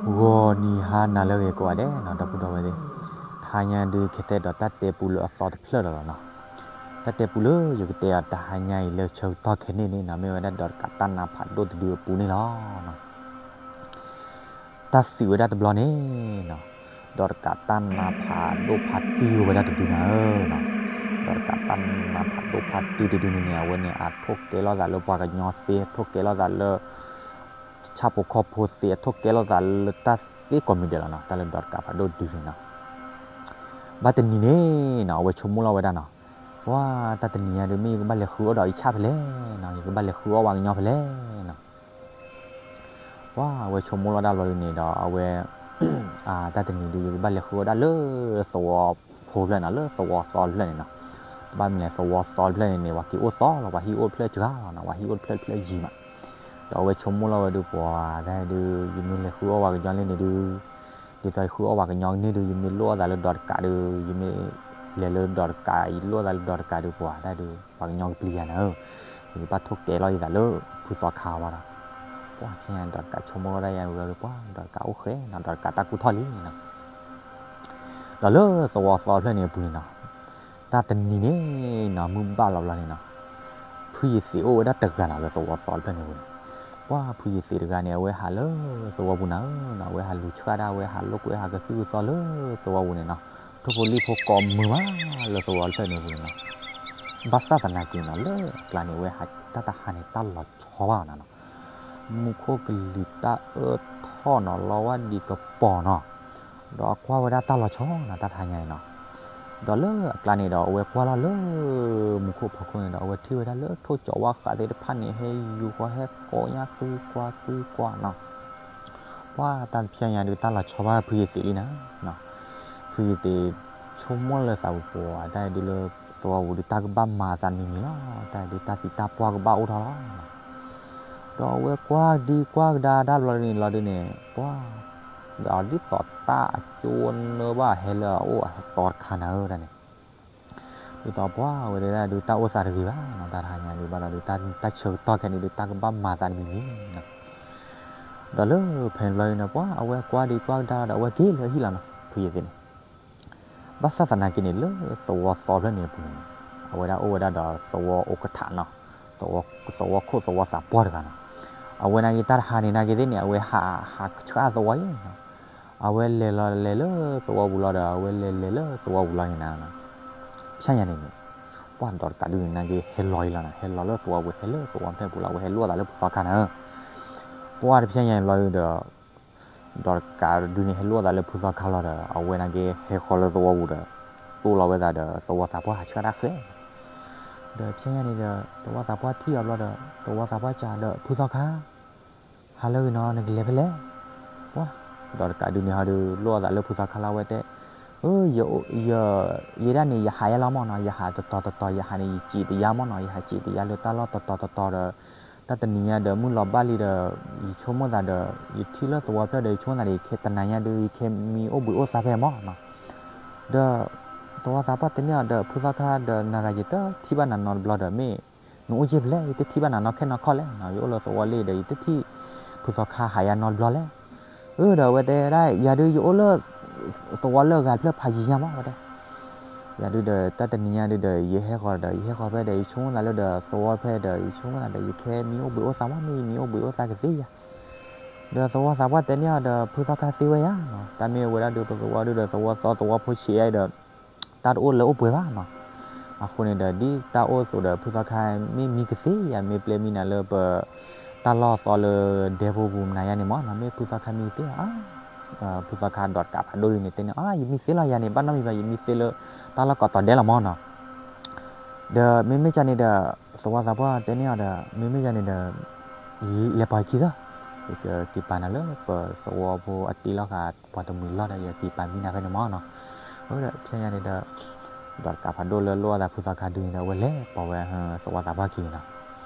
ဂီၤနံၤဟါနၤလၢအဂ့ၤကိးဂၤဒဲးနီၤ ဒီပုၢ်ဒီဝဲၢ်သ့ၣ်, တဟါညါဒုးကတဲဒီးတၢ်တဲပူလၢအသီတဖျၢၣ်ဒီးလီၤနီၤ. တၢ်တဲပူလၢယကတဲအီၤတဟါညါအံၤလၢဆၢကတီၢ်ခဲန့ၣ်န့ၣ်နီၤ မ့ၢ်ဝဲဒၣ်ဒီးတကးတၢ်နါဖးဒိၣ်တဒုအပူၤန့ၣ်လီၤ. တၢ်စံးဝဲဒၣ်တဘျီန့ၣ်နီၤ, ဒီးတကးတၢ်နါဖးဒိၣ်ဖးတံၢ်ဝဲဒၣ်တဒုနၤဧၢနီၤ. ဒီးတကးတၢ်နါဖးဒိၣ်ဖးတံၢ်တဒုန့ၣ်န့ၣ် အဝဲန့ၣ် အထိၣ်ကဲလိာ်သးလၢပှၤကညီသ့, အထိၣ်ကဲလိာ်သးလၢ ဆၣ်ဖိကီၢ်ဖိသ့, အထိၣ်ကဲလိာ်သးလၢတၢ်သ့ကိးမံၤဒဲးလီၤနီၤ, တၢ်လၢဒီးတကးဖးဒိၣ်တဒုန့ၣ်နီၤ. ဘၣ်တနံၤန့ၣ်နီၤ အဝဲဆိကမိၣ်လီၤဝဲဒၣ်နီၤ, ပှၤတၢ်တနံၤညါဒုး မ့ၢ်ယကဘၣ်လဲၤဃုအီၣ်ဒီးယဆၣ်ဖဲလဲၣ်နီၤ, ယကဘၣ်လဲၤဃုအီၣ်ပှၤကညီဖဲလဲၣ်နီၤ. ပှၤအဝဲဆိကမိၣ်လီၤဒၣ်ဘျီဒုန့ၣ်ဒီး အဝဲ တၢ်တနံၤဒုး ယကဘၣ်လဲၤဃုအီၣ်ဒၣ်လၢသဝီဖိဖျၢၣ်နီၤ, လၢသဝီသီတဖျၢၣ်န့ၣ်နီၤ. ဘၣ်မနုၤလဲၣ် သဝီသီတဖျၢၣ်န့ၣ်န့ၣ် ပှၤက့ၤအိၣ်သီလီၤ, ပှၤဟံၣ်အိၣ်တဖျၢၣ်စှၤလီၤနီၤ, ပှၤဟံၣ်အိၣ်တဖျၢၣ်တဖျၢၣ်ယံၤမး. ဒီးအဝဲဆိကမိၣ်လီၤဝဲဒုး ပှၤဒၣ်ဒုး ယမ့ၢ်လဲၤဃုအီၣ်ပှၤကညီန့ၣ်ဒုး ဒ်သိးယဃုအီၣ်ပှၤကညီကန့ၢ်ဒုး ယမ့ၢ်လိၣ်အီၣ်သးလၢဒီးတကးဒုး ယမ့ၢ်လဲၤလၢဒီးတကး ယလိၣ်အီၣ်သးလၢဒီးတကးဒုး ပှၤဒၣ်ဒုး ပှၤကညီကပျံၤယၤနၤဧၢ, ယကဘၣ်ထိၣ်ကဲလိာ်ယသးလၢဖုသီခါဘၣ်ဒီး, ပှၤဖဲညါဒီးတကးဆိကမိၣ်လီၤဒၣ်ယၤဝဲဒုး ပှၤဒီးတကးအိၣ်ဃဲနီၤ, ဒီးတကးတၢ်ကူၣ်ထီၣ်လံနီၤ. ဒီးလၢသဝီသီတဖျၢၣ်န့ၣ်အပူၤန့ၣ်နီၤ, တၢ်တနံၤန့ၣ်နီၤ မုၢ်ဘၣ်လီၤဘျီန့ၣ်နီၤ, ဖုယသံးအိၣ်ဝဲဒၣ်တဂၤနီၤ လၢသဝီသီတဖျၢၣ်န့ၣ်အပူၤန့ၣ်. ပှၤဖုယသံးတဂၤန့ၣ် အဝဲဟးလၢသဝီပူၤနၤဧၢနီၤ, အဝဲဟးလူၤဆှၣ်ဒၣ် အဝဲဟးလိာ်ကွဲ ဟးကသူၣ်ကသီလၢသဝီပူၤန့ၣ်နီၤ, ထိၣ်ဖိလံၣ်ဖိကိးမုာ်မးလၢသဝီတဖျၢၣ်န့ၣ်အပူၤန့ၣ်နီၤ. ဘၣ်ဆၣ်သနာ်က့နီၤ လၢအကျါန့ၣ် အဝဲဟးတၢ်တဟါန့ၣ် တၢ်လီၤဆီဘၣ်အီၤနၤနီၤ, မူခိၣ်ကလံၤတၢ်အၢထီၣ်နီၤ လီဝၢ်ဒံကပီၤနီၤ, ဒီးအကွၢ်ဝဲဒၣ်တၢ်လီၤဆီနီၤ တၢ်တဟါညါအံၤနီၤ. ဒီးလၢအကျါန့ၣ်ဒီး အဝဲကွၢ်လီၤလၢမူခိၣ်ဖီခိၣ်န့ၣ်ဒီး အဝဲထံၣ်ဝဲဒၣ်လၢထိၣ်ကၠီၤဝါဃးသ့ၣ်တဖၣ်န့ၣ် ဟဲယူၤဃီဟဲကိးညါ ကွံကွၢ်ကွံကွၢ်နီၤ. ပှၤတၢ်တဖျဲညါဒုး တၢ်လီၤဆီဘၣ်ဖုယသံးလံနၤ, ဖုယသံး ဆိကမိၣ်လၢသးပူၤပူၤ တၢ်အံၤဒုးလၢသဝီပူၤဒုး တၢ်ကဘၣ်မၤအသးတမံၤမံၤလီၤ, တၢ်အံၤဒုးတၢ်သံတၢ်ပှၢ်ကဘၣ်အိၣ်ထီၣ်လီၤ. ဒီးအဝဲကွၢ်ဒံကွၢ်ကဒါဒၣ်ဘျီန့ၣ်လီၤဒုးန့ၣ် ပှၤ ဒီးဒ်သိးတၢ်အကၠိနၢဘၣ် ဟဲလၢအအိၣ်အသီတခါနၤဧၢဒၣ်န့ၣ်, ဒ်သိးပှၤဝဲဒၣ်ဒုး တၢ်အိၣ်သးတဂ့ၤဘၣ်နီၤ, တၢ်တဟါညါဒုးဘၣ်ဒီးဒုး တၢ်ဆၢကတီၢ်ခဲန့ၣ်ဒုး တၢ်ကဘၣ်မၤသးတမံၤမံၤနီၤ. ဒီးလၢဖဲန့ၣ်ဘျီအံၤန့ၣ် ပှၤအဝဲကွၢ်ဒံကွၢ်ကဒါဒီး အဝဲက့ၤလၢဟံၣ်လီၤနီၤ ဖုယသံးန့ၣ်. ဘၣ်ဆၣ်သနာ်က့န့ၣ် လၢသဝီသီဖျၢၣ်န့ၣ်အပူၤန့ၣ် အဝဲဒၣ်အိၣ်ဝဲဒၣ်ဒီးသဝီအိၣ်ကထးနီၤ, သဝီခိၣ်သဝီသးပှၢ်တဂၤနီၤ. အဝဲနာ်က့တၢ်တဟါန့ၣ် နာ်က့သ့ၣ်န့ၣ် အဝဲဟးဟးဆှၣ်သဝီအံၤနီၤ. အဝဲလဲၤလီၤလဲၤလၢသဝီပူၤလီၤဒီး အဝဲလဲၤလဲၤလၢသဝီပူၤလီၤန့ၣ်နၤ, ဖဲညါန့ၣ်န့ၣ် ပှၤဒီးတကးဒုးန့ၣ် နာ်က့ဟဲလီၤအံၤလီၤနၤ, ဟဲလီၤလၢသဝီပူၤ ဟဲလၢသဝီဖျၢၣ်ပူၤလီၤ, အဝဲဟဲလိၣ်အသးလၢဖုသီခါနၤဧၢ. ပှၤတဖဲညါန့ၣ်ဘျီဒီး ဒီးတကးဒုးန့ၣ် ဟဲလိၣ်အသးလၢဖုသီခါလီၤဒီး အဝဲနာ်က့ဟဲဃီၤလၢသဝီပူၤဒီး တိၢ်လီၤဝဲသးဒီးသဝီသးပှၢ်ဟးဆှၣ်တၢ်ဃဲ. ဒီးဖဲညါန့ၣ်ဒီး သဝီသးပှၢ်ထံၣ်အီၤဘျီဒီး သဝီသးပှၢ်စံးဒီး ဖုသီခါ ဟါလၢအဂ့ၤနီၤ နကလဲၤဖဲလဲၣ်. ပှၤ ဒီးတကးဒုးန့ၣ်ဟီဒုး လိၣ်အသးလၢဖုသီခါလီၤ အဝဲတဲ, အၢ ယဲဒၣ်န့ၣ် ယဟးယါလီၤမၢ်နီၤ, ယဟးတတီၤတတီၤ ယဟးန့ၣ် ယစံးတယါမၢ်နီၤ, ယဟးစံးတယါလၢတၢ်လီၢ်တတီၤတတီၤဒီး တၢ်တနံၤညါဒီး မုၢ်လီၤဘၣ်လံဒီး ယဆိကမိၣ်သးဒီး ယထံၣ်လၢသဝီဖျၢၣ်ဒီး ယဆိကမိၣ်သးဒီး ယခဲတနၤညါဒုး ယခဲမံအိၣ်ဘှံးအိၣ်သါဖဲမၢ်နီၤ. ဒီး သဝီသးပှၢ်တဲန့ၢ်အီၤဒီး ဖုသီခါဒီး နၤဂၤယတထံၣ်ဘၣ်နၤနီတဘျီဒီး မ့ၢ်နအိၣ်ယ့ၢ်ဖဲလဲၣ်, ယတထံၣ်ဘၣ်နၤနီခဲနီခီၣ်လဲၣ်နီၤ, ယအိၣ်လၢသဝီလံဒီး ယတထံၣ်ဖုသီခါဟးယါနီတဘျီလဲၣ်. အၢ ဒီးအဝဲတဲဒၣ် ယၤဒုးယအိၣ်လၢ သဝီလၢအဂၤတဖျၢၣ်ဖးယံၤညါမး အဝဲတဲ ယၤဒုးဒီး တၢ်တနံၤညါဒုးဒီး ယဟဲဃီၤဒီး ယဟဲဃီၤဖဲဒီး ယဆိကမိၣ်သးလၢဒီးသဝီဖဲဒီး ယဆိကမိၣ်သးဒီး ယခဲမံအိၣ်ဘှံးအိၣ်သါမး မ့ၢ်ယမံအိၣ်ဘှံးအိၣ်သါကသ့ဧါ. ဒီးသဝီသးပှၢ်တဲန့ၢ်အီၤဒီး ဖုသီခါသ့ဝဲယါနီၤ, တၢ်မ့ၢ်ဝဲဒၣ်ဒုး ပသဝီဒုးဒီး သဝီသီသဝီဖိဆံးအံၤဒီး တၢ်တအိၣ်လၢအိၣ်ပှဲၤဘၣ်နီၤ. အဃိန့ၣ်ဒီး ဒ်တၢ်အိၣ်အသိးဒီး ဖုသီခါမ့ၢ်မံကသ့ဧါ မ့ၢ်ပျဲမံနၤလၢပ တၢ်လီၢ်သီလၢဒဲဖိပူၤမနၤယါန့ၣ်မၢ်နီၤ, မ့ၢ်ဖုသီခါမံကသ့ဧါ. ဖုသီခါဒီးတကးဖးဒိၣ်ဒ်န့ၣ် တဲန့ၢ်အီၤ ယမံသ့လီၤယၤန့ၣ် ဘၣ်နီတမံၤဘၣ် ယမံသ့လၢတၢ်လီၢ်ကိးတီၤဒဲးလီၤမၢ်နီၤ. ဒီးမ့မ့ၢ်ကန့ၣ်ဒီး သဝီသးပှၢ်တဲန့ၢ်အီၤဒီး မ့မ့ၢ်ကန့ၣ်ဒီး လဲၤပိာ်ယခံသၢ, ယက့ၤပာ်နၤလၢပသဝီဖိအတ့လီၤဃာ် ပှၤတမှံၤလီၢ်ဒီး ယက့ၤပာ်မံနၤဖဲန့ၣ်မၢ်နီၤ. ဒီးဖဲညါန့ၣ်ဒီး ဒီးတကးဖးဒိၣ်လၢလိၣ်အသးဖုသီခါဒုန့ၣ်ဒီး အဝဲလဲၤပိာ်ဝဲသဝီသးပှၢ်ခံန့ၣ်နီၤ.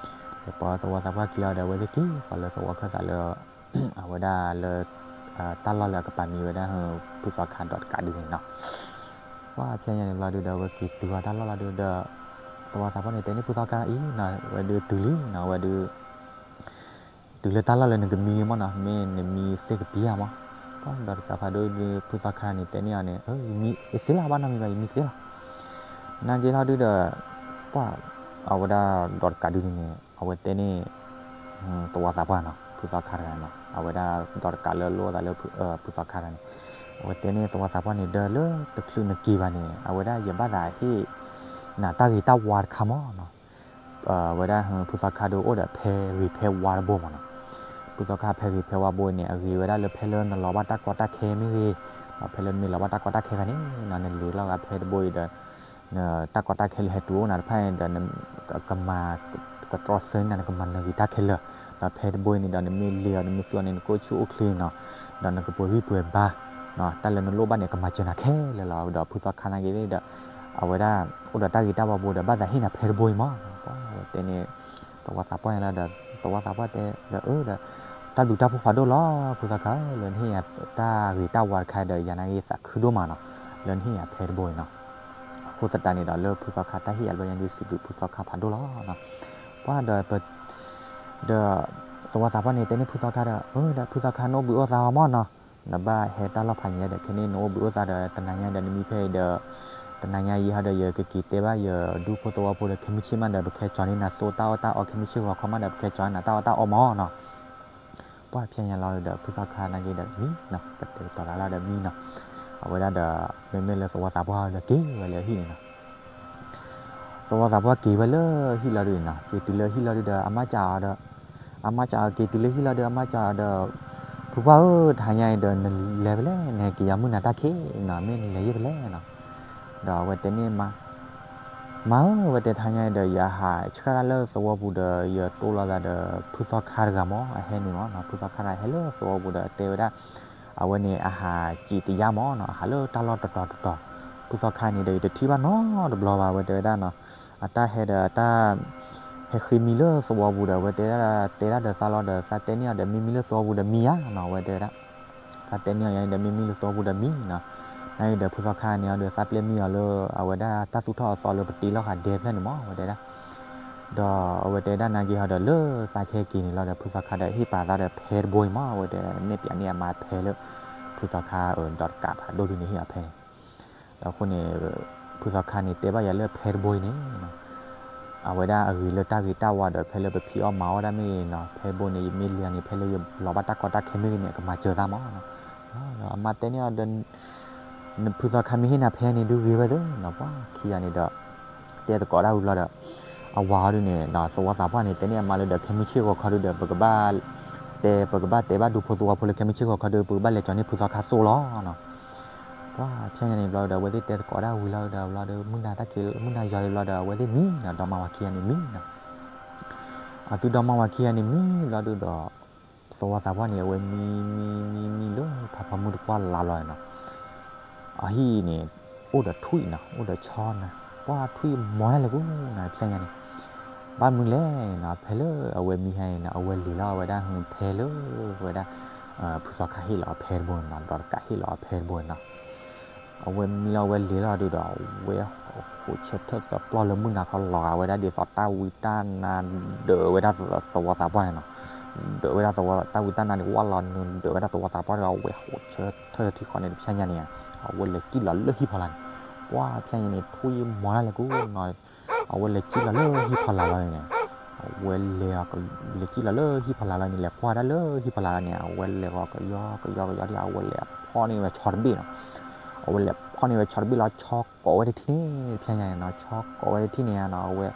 လဲၤပိာ်သဝီသးပှၢ်ခံလီၤဒီး အဝဲသ့ၣ်က့ၤဃီၤလၢသဝီခၢၣ်သးလၢ အဝဲဒၣ်လၢ တၢ်လီၢ်လၢအကပာ်မံဝဲဒၣ် ဖုသီခါဒီးတကးဒုန့ၣ်နီၤ. ပှၤဖဲညါန့ၣ်ဘျီဒုဒီး အဝဲက့ၤတုၤဃီၤတၢ်လီၢ်လီၤဒုဒီး သဝီသးပှၢ်န့ၣ် တဲန့ၢ်ဖုသီခါအံၤနီၤ ဝဲဒုတုၤလံနီၤ ဝဲဒု တုၤလၢတၢ်လီၢ်လၢနကမံလံမၢ်နီၤ မ့ၢ်နမံစ့ၢ်ကပံၤဧါမၢ်. ဒီးတကးဖးဒိၣ်ဒုး ဖုသီခါန့ၣ် တဲန့ၢ်အီၤန့ၣ် ယမံသ့လီၤ ဘၣ်နီတမံၤဘၣ် ယမံသ့လီၤ. နာ်က့ၤလီၤဒုးဒီး ပှၢ် အဝဲဒၣ်ဒီးတကးဒုးန့ၣ် အဝဲတဲန့ၢ် သဝီသးပှၢ်နီၤ ဖုသီခါတဂၤနီၤ အဝဲဒၣ်ဒီးတကးလၢလိၣ်အသးလၢ ဖုသီခါတဂၤန့ၣ် အဝဲတဲန့ၢ်သဝီသးပှၢ်န့ၣ် ဒီးလၢတချုးနက့ၤဘၣ်န့ၣ် အဝဲဒၣ်ယဘၣ်သးဟ့ၣ် နၤတၢ်ဂ့ၤတၢ်ဝါတခါမးနီၤ အဝဲဒၣ်ဖုသီခါဒုးအိၣ်ဒီးဖဲဂ့ၤဖဲဝါတဘိမးနီၤ. ဖုသီခါဖဲဂ့ၤဖဲဝါဘိန့ၣ် အဂ့ၤဝဲဒၣ်လၢဖဲလၢနလီၤဘၣ်တၢ်ကီတၢ်ခဲမ့ၢ်ဂ့ၤ, ဒီးဖဲလၢနမ့ၢ်လီၤဘၣ်တၢ်ကီတၢ်ခဲခါန့ၣ်နီၤ နလ့ၤလီၤဂာ်ဖဲတဘိအံၤဒီး တၢ်ကီတၢ်ခဲလၢဟဲတုၤအိၣ်နၤတဖၣ်န့ၣ်ဒီး ကမၤ ကတြီဆၢနၤ နကမၤနၢၤဂ့ၤတၢ်ခဲလၢာ်, ဒီးဖဲတဘိအံၤန့ၣ်ဒီး နမ့ၢ်လ့ၤအီၤ နမ့ၢ်သူအီၤန့ၣ် နကအိၣ်ဆူၣ်အိၣ်ချ့နီၤ, ဒီးနကပှဲၤဂံၢ်ပှဲၤဘါ တၢ်လၢနလိၣ်ဘၣ်န့ၣ် ကမၤစၢၤနၤခဲလၢာ်လီၤ. ဒီးဖုသီခါနာ်က့ၤဒီး အဝဲဒၣ် အိၣ်ဒီးတၢ်ဂ့ၤတၢ်ဝါဘိဒီး ဘၣ်သးဟ့ၣ်နၤဖဲတဘိအံၤမး, ပှၢ် တဲန့ၢ် သဝီသးပှၢ်န့ၣ်လီၤဒီး သဝီသးပှၢ်တဲဒီး အၢ ဒီး တၢ်ဘျုးတၢ်ဖှိၣ်ဖးဒိၣ်လီၤ ဖုသီခါဧၢ လၢနဟ့ၣ်ယၤတၢ်ဂ့ၤတၢ်ဝါတခါဒီး ယၤနာ်က့ၤသးခုဒိၣ်မးနီၤ, လၢနဟ့ၣ်ယၤဖဲတဘိအံၤနီၤ. အဃိသတးန့ၣ်ဒီး လၢဖုသီခါတၢ်ဟ့ၣ်ယၤတဘျီညါဒုး စံးဘျုးဖုသီခါဖးဒိၣ်လီၤ. ပှၢ်ဒီး ဒီး သဝီသးပှၢ်န့ၣ် တဲန့ၢ်ဖုသီခါဒီး အၢ ဒီးဖုသီခါ နအိၣ်ဘှံးအိၣ်သါအီၤမးနီၤ, နဘၣ်ဟဲတၢ်လီၢ်ဖးညါဒီး ခဲန့ၣ်နအိၣ်ဘှံးအိၣ်သါဒီး တနၤညါဒီးနမံဖဲအံၤဒီး တနၤညါအံၤဟီဒီး ယကက့ၤတဲဘၣ်ယဒူဖိသဝီဖိဒီး ခဲမုၢ်ဆ့ၣ်မးဒီး ပကဟဲကၠီၤန့ၢ်နၤသိတၢ်အီၣ်တၢ်အီ ခဲမုၢ်ဆ့ၣ်ဂီၤခီမးဒီး ပကဟဲကၠီၤန့ၢ်နၤတၢ်အီၣ်တၢ်အီမးနီၤ. ပှၢ်ဖဲညါလီၤဒီး ဖုသီခါနာ်က့ၤဒီးမံနီၤ ကတဲာ်ကတီၤသးလီၤဒီးမံနီၤ. အဝဲဒၣ်ဒီး မ့မ့ၢ်လၢသဝီသးပှၢ်ဒီးက့ၤဝဲလၢဟံၣ်န့ၣ်နီၤ သဝီသးပှၢ်က့ၤဝဲလၢဟံၣ်လီၤဒုးနီၤ က့ၤတုၤလၢဟံၣ်လီၤဒုးဒီး အမါစံးအီၤဒီး အမါစံးအီၤက့ၤတုၤလၢဟံၣ်လီၤဒုး အမါစံးအီၤဒီး ဖုပှၢ်ဧၢ တဟါညါအံၤဒီး နလဲၤဖဲလဲၣ် နဟဲက့ၤယၤမုၢ်နၤတၢ်ခံးနီၤ မ့ၢ်နလဲၤယဲၢ်ဖဲလဲၣ်နီၤ. ဒီးအဝဲတဲန့ၢ်မါ မါဧၢ အဝဲတဲတဟါညါအံၤဒီး ယဟးဆှၣ်တၢ်လၢသဝီပူၤဒီး ယတိၢ်လီၤသးဒီး ဖုသီခါတဂၤမး အဟဲန့ၣ်မးနီၤ ဖုသီခါတဂၤဟဲလၢသဝီပူၤဒီးတဲဝဲဒၣ် အဝဲန့ၣ်အဟးစံးတယါမးနီၤ အဟးလၢတၢ်လီၢ်တတီၤတတီၤ ဖုသီခါန့ၣ်ဒီး ယတထံၣ်ဘၣ်နီတဘျီဘၣ် အဝဲတဲဝဲဒၣ်နီၤ အတၢ်ဟဲဒီးအတၢ် ဟဲဃ့မံလၢသဝီပူၤဒီး အဝဲတဲဒၣ် တဲဒၣ်ဒီးသးလီၤဒီး သးတဲန့ၢ်အီၤဒီး မ့မ့ၢ်လၢသဝီပူၤဒီးမံယါနီၤ အဝဲတဲဝဲဒၣ် သးတဲန့ၢ်အီၤယါဒီး မ့မ့ၢ်လၢသဝီပူၤဒီးမံနီၤ. နာ်က့ၤဒီး ဖုသီခါန့ၣ်အီၤဒီး သးပျဲမံအီၤလၢ အဝဲဒၣ်တၢ်သူၣ်ထီၣ်အသီလၢပတ့လီၤဃာ်ဒဲဖျၢၣ်န့ၣ်မး အဝဲတဲဒၣ် ဒီးအဝဲတဲဒၣ်နာ်က့ၤဟီဒီး လၢသးကဟဲက့ၤန့ၣ်လီၤဒီး ဖုသီခါဒီးဟ့ၣ်ပာ်သးဒီးဖဲတဘိအံၤမး အဝဲတဲ နဲၣ်ပၠးန့ၢ်အမါဖဲလၢ ဖုသီခါဒီးတကးဖးဒိၣ်ဒုန့ၣ်ဟ့ၣ်အီၤဖဲန့ၣ် ဒီးအဃိန့ၣ် ဖုသီခါန့ၣ် တဲဘၣ်ယၤလၢဖဲတဘိအံၤန့ၣ် အဝဲဒၣ်အဂ့ၤလၢတၢ်ဂ့ၤတၢ်ဝါဒီး ဖဲလၢပဖံးအီၣ်မၤအီၣ်ဝဲဒၣ်မ့ၢ်ဂ့ၤနီၤ ဖဲတဘိန့ၣ် ယမ့ၢ်လံန့ၣ် ဖဲလၢယလီၤဘၣ်တၢ်ကီတၢ်ခဲမ့ၢ်ဂ့ၤန့ၣ် အကမၤစၢၤသးမးနီၤ. ဒီးအမါတဲန့ၢ်အီၤဒီး ဖုသီခါမ့ၢ်ဟ့ၣ်နၤဖဲန့ၣ် ဒုးဂ့ၤဝဲသ့နီၤ ပှၢ်ခံဂၤန့ၣ်ဒီး တဲသကိးဒၣ်ဝံၤဘျီဒီး အဝၤအီၤဒုန့ၣ် သဝီသးပှၢ်န့ၣ် တဲန့ၢ်အမါလၢဒီး ခဲမုၢ်ဆ့ၣ်ဂီၤခီဒုဒီး ပကဘၣ် တဲ ပကဘၣ်တဲဘၣ်ဒူဖိသဝီဖိလၢ ခဲမုၢ်ဆ့ၣ်ဂီၤခီဒု ပကဘၣ်လဲၤကၠီၤန့ၢ်ဖုသီခါသိလီၤနီၤ. ပှၢ်ဖဲညါန့ၣ်ဘျီဒီး အဝဲသ့ၣ်တဲသကိးဒၣ်ဝံၤလီၤဒီး ဘျီဒီး မုၢ်နၤတၢ်ခံး မုၢ်နၤယီၤလံဘျီဒီး အဝဲသ့ၣ်မံနီၤ ဒီမါဝၤခံဂၤန့ၣ်မံနီၤ. အသုဒီမါဝၤခံဂၤန့ၣ်မံဘျီဒုဒီး သဝီသးပှၢ်န့ၣ် အဝဲမံ မံ မံ မံလၢထးဖီမုၢ်တကွၢ်လါဘျီနီၤ. အဟံၣ်န့ၣ် အိၣ်ဒီးထွံၣ်နီၤ အိၣ်ဒီးဆီနီၤ ပှၢ်ထွံၣ်မီၤတၢ်လဲၤကူနီၤ ဖဲညါန့ၣ် ဘၣ်မနုၤလဲၣ်နီၤ ဖဲလၢအဝဲမံဟဲန့ၣ်နီၤ အဝဲလ့ၤလီၤဝဲဒၣ်ဖဲလၢဝဲဒၣ် ဖုသီခါဟ့ၣ်လီၤအီၤဖဲတဘိနီၤ ဒီးတကးဟ့ၣ်လီၤအီၤဖဲတဘိနီၤ. အဝဲမံလီၤဝဲလ့ၤလီၤဒုဒီး အဝဲ ဟိးဆၢထၢၣ်သပျီၢ်လၢမုၢ်နၤခီလီၤဂာ်ဝဲဒၣ်ဒ်သိးတၢ်ဝံတၢ်နါ ဒၢးဝဲဒၣ်သဝီသးပှၢ်န့ၣ်နီၤ. ဒၢးဝဲဒၣ်သဝီတၢ်ဝံတၢ်နါန့ၣ် ဝၢ်လီၤနုာ်ဒၢးဝဲဒၣ်သဝီသးပှၢ်ဒီး အဝဲဟိးဆၢထၢၣ်ထံဃီန့ၣ် တဖဲညါန့ၣ် အဝဲလဲၤကံၣ်လီၤလၢဟံၣ်ဖီလာ်န့ၣ် ပှၢ်ဖဲညါန့ၣ် ထွံၣ်မီၤတၢ်လဲၤကူနီၤ. အဝဲလဲၤကံၣ်လီၤလၢဟံၣ်ဖီလာ်လီၤန့ၣ် အဝဲလဲၤ လဲၤကံၣ်လီၤလၢဟံၣ်ဖီလာ်လီၤန့ၣ် လဲၤကွၢ်ဒၣ်လၢဟံၣ်ဖီလာ်လီၤန့ၣ် အဝဲလဲၤဂီၤကယီကယီကယီဒ်အဝဲလဲၤဖီၣ်န့ၢ်ဝဲဆီတဘ့ၣ်နီၤ. အဝဲလဲၤဖီၣ်န့ၢ်ဝဲဆီတဘ့ၣ်လီၤ ဆီကိးဝဲတထံၣ်န့ၣ် တဖဲညါန့ၣ်နီၤ ဆီကိးဝဲတထံၣ်န့ၣ်နီၤ အဝဲ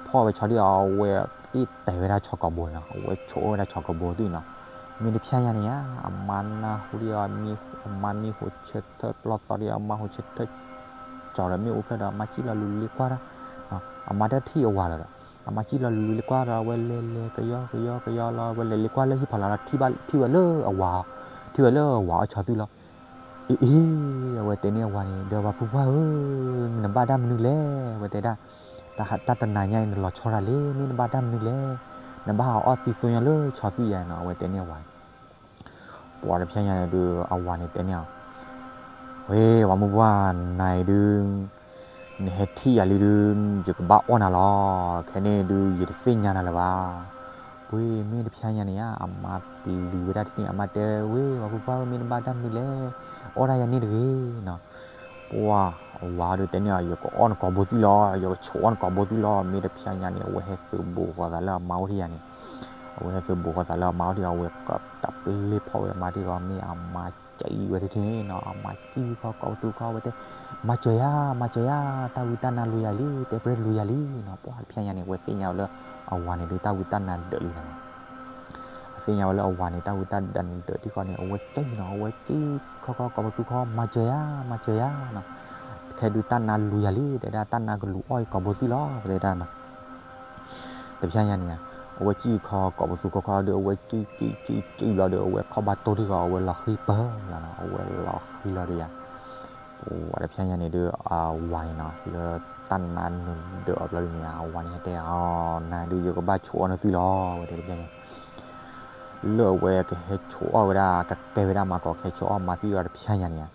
ဖီၣ်ဝဲဆီဒ်အဝဲ အ့ၣ်တဲာ်ဝဲဒၣ်ဆီကိာ်ဘိနီၤ အဝဲဆိးဝဲဒၣ်ဆီကိာ်ဘိသ့ၣ်နီၤ. မ့ၢ်တဖဲညါန့ၣ်ဧါ အမါနၢ်ဟူဒ်အီၤ အမါမံဟိးဆၢထၢၣ်ပျီၢ်သီဒ်အမါဟိးဆၢထၢၣ် ကၠီၤဒီးမ့ၣ်အူဖျၢၣ်ဒီး အမါကံၣ်လီၤလူၤလ့ၤကွၢ်ဒၣ် အမါတထံၣ်အဝၤလီၤဒီး အမါကံၣ်လီၤလူၤလ့ၤကွၢ်ဒီး အဝဲလဲၤလဲၤကယီကယီကယီလီၤ အဝဲလဲၤလ့ၤကွၢ်လၢဟံၣ်ဖီလာ်လီၤ ထံၣ်ဝဲလၢအဝၤ ထံၣ်ဝဲလၢအဝၤအီၣ်ဆီသွံၣ်လီၤ. အ့ အ့ အဝဲတဲန့ၢ်အဝၤန့ၣ် ဒီးပှၤဖုပှၢ်ဧၢ နဘၣ်တၢ်မနုၤလဲၣ် အဝဲတဲဒၣ် တၢ်တနၤညါအံၤ နလီၤဆီတၢ်လံ မ့ၢ်နဘၣ်တၢ်မနုၤလဲၣ် နဘၣ်ဟးအီၣ်သွံၣ်သွံၣ်ညီလၢဆီသွံၣ်ယါနီၤ အဝဲတဲန့ၢ်အဝၤန့ၣ် ပှၤတဖျဲညါန့ၣ်ဒုး အဝၤန့ၣ်တဲန့ၢ်အီၤ, ဝဲ ပှၤမုၢ်ပှၢ်နၤအံၤဒုး နဟဲထံၣ်ယၤလံဒုး ယကဘၣ်အီၣ်နၤလီၤ. ခဲန့ၣ်ဒုး ယတသ့ၣ်ညါနၤလၢၤဘၣ်. ဝ့ၢ်မ့ၢ်တဖျါညါန့ၣ်ဧါ အမါပျံၤဝဲဒၣ်ထံၣ်န့ၣ် အမါတဲဝဲ ပှၤဖိခွါဧၢ မ့ၢ်နဘၣ်တၢ်မနုၤလဲၣ်, အီၣ်ဒၣ်ယၤန့ၣ်တဂ့ၤနီၤ. ပှၢ်အဝၤဒီးတဲန့ၢ်အီၤ ယကအီၣ်နကိာ်ဘိသွံၣ်လီၤ, ယကဆိးအီၣ်နကိာ်ဘိသွံၣ်လီၤ. မ့ၢ်တဖျါညါန့ၣ် အဝဲဟဲသုးဘူးဃီၤသးလၢအမါအိၣ်ထံၣ်ယၤန့ၣ်, အဝဲဟဲသုးဘူးဃီၤသးလၢအမါအိၣ်ထံၣ်အီၤ အဝဲကတၢ်ပျ့ၤဖီၣ်ဝဲအမါထံၣ်အီၤ မ့ၢ်အမါကံၣ်ဝဲထံၣ်န့ၣ်နီၤ, အမါကံၣ်ခီကိာ်ပသူခီဝဲတဲ, မၤစၢၤယၤ မၤစၢၤယၤ, တၢ်ဝံတၢ်နါလူၤယၤလံ, တဲပြဲလူၤယၤလံနီၤ. ပှၢ်တဖျါညါန့ၣ် အဝဲသ့ၣ်ညါဝဲလၢ အဝၤန့ၣ်ဒုးတၢ်ဝံတၢ်နါဒၢးလံနီၤ. အသ့ၣ်ညါဝဲလၢအဝၤန့ၣ် တၢ်ဝံတၢ်နါဒၢးထံၣ်ဃီန့ၣ် အဝဲကံၣ်နီၤ, အဝဲကံၣ်ခီခီကိာ်ပသူခီ မၤစၢၤယၤ မၤစၢၤယၤနီၤ, ခဲဒုးတၢ်နါလူၤယၤလံ တဲဒၣ်, တၢ်နါကလူၤအီၣ်ယကိာ်ဘိသွံၣ်လီၤ တဲဒၣ်နီၤ. တဖျါညါန့ၣ် အဝဲကံၣ်ခီကိာ်ပသူခီခီဒီး အဝဲကံၣ်ကံၣ်ကံၣ်ကံၣ်ဘျီဒီး အဝဲခီၣ်ဘၣ်တိၢ်ထံၣ်ဃီ အဝဲလီၤဃံပၢလီၤနီၤ, အဝဲလီၤဃံလီၤဒီးယၤ ပှၢ်တဖျါညါန့ၣ်ဒီး အဝၤန့ၣ်နီၤ လၢတၢ်နါနုာ်ဒၢးအီၤဘျီဒုးန့ၣ် အဝၤန့ၣ်ဟဲတဲအီၤ, နၤဒုးယကဘၣ်ဆိးအီၣ်နသွံၣ်လီၤ ဝဲတဲတဖျါညါ လၢအဝဲကဟဲဆိးအီၣ်ဝဲဒၣ် ကကဲဝဲဒၣ်မၤကီး ကဟဲဆိးအီၣ်မၤသွံၣ်အီၤတဖျါညါန့ၣ်ဧါ,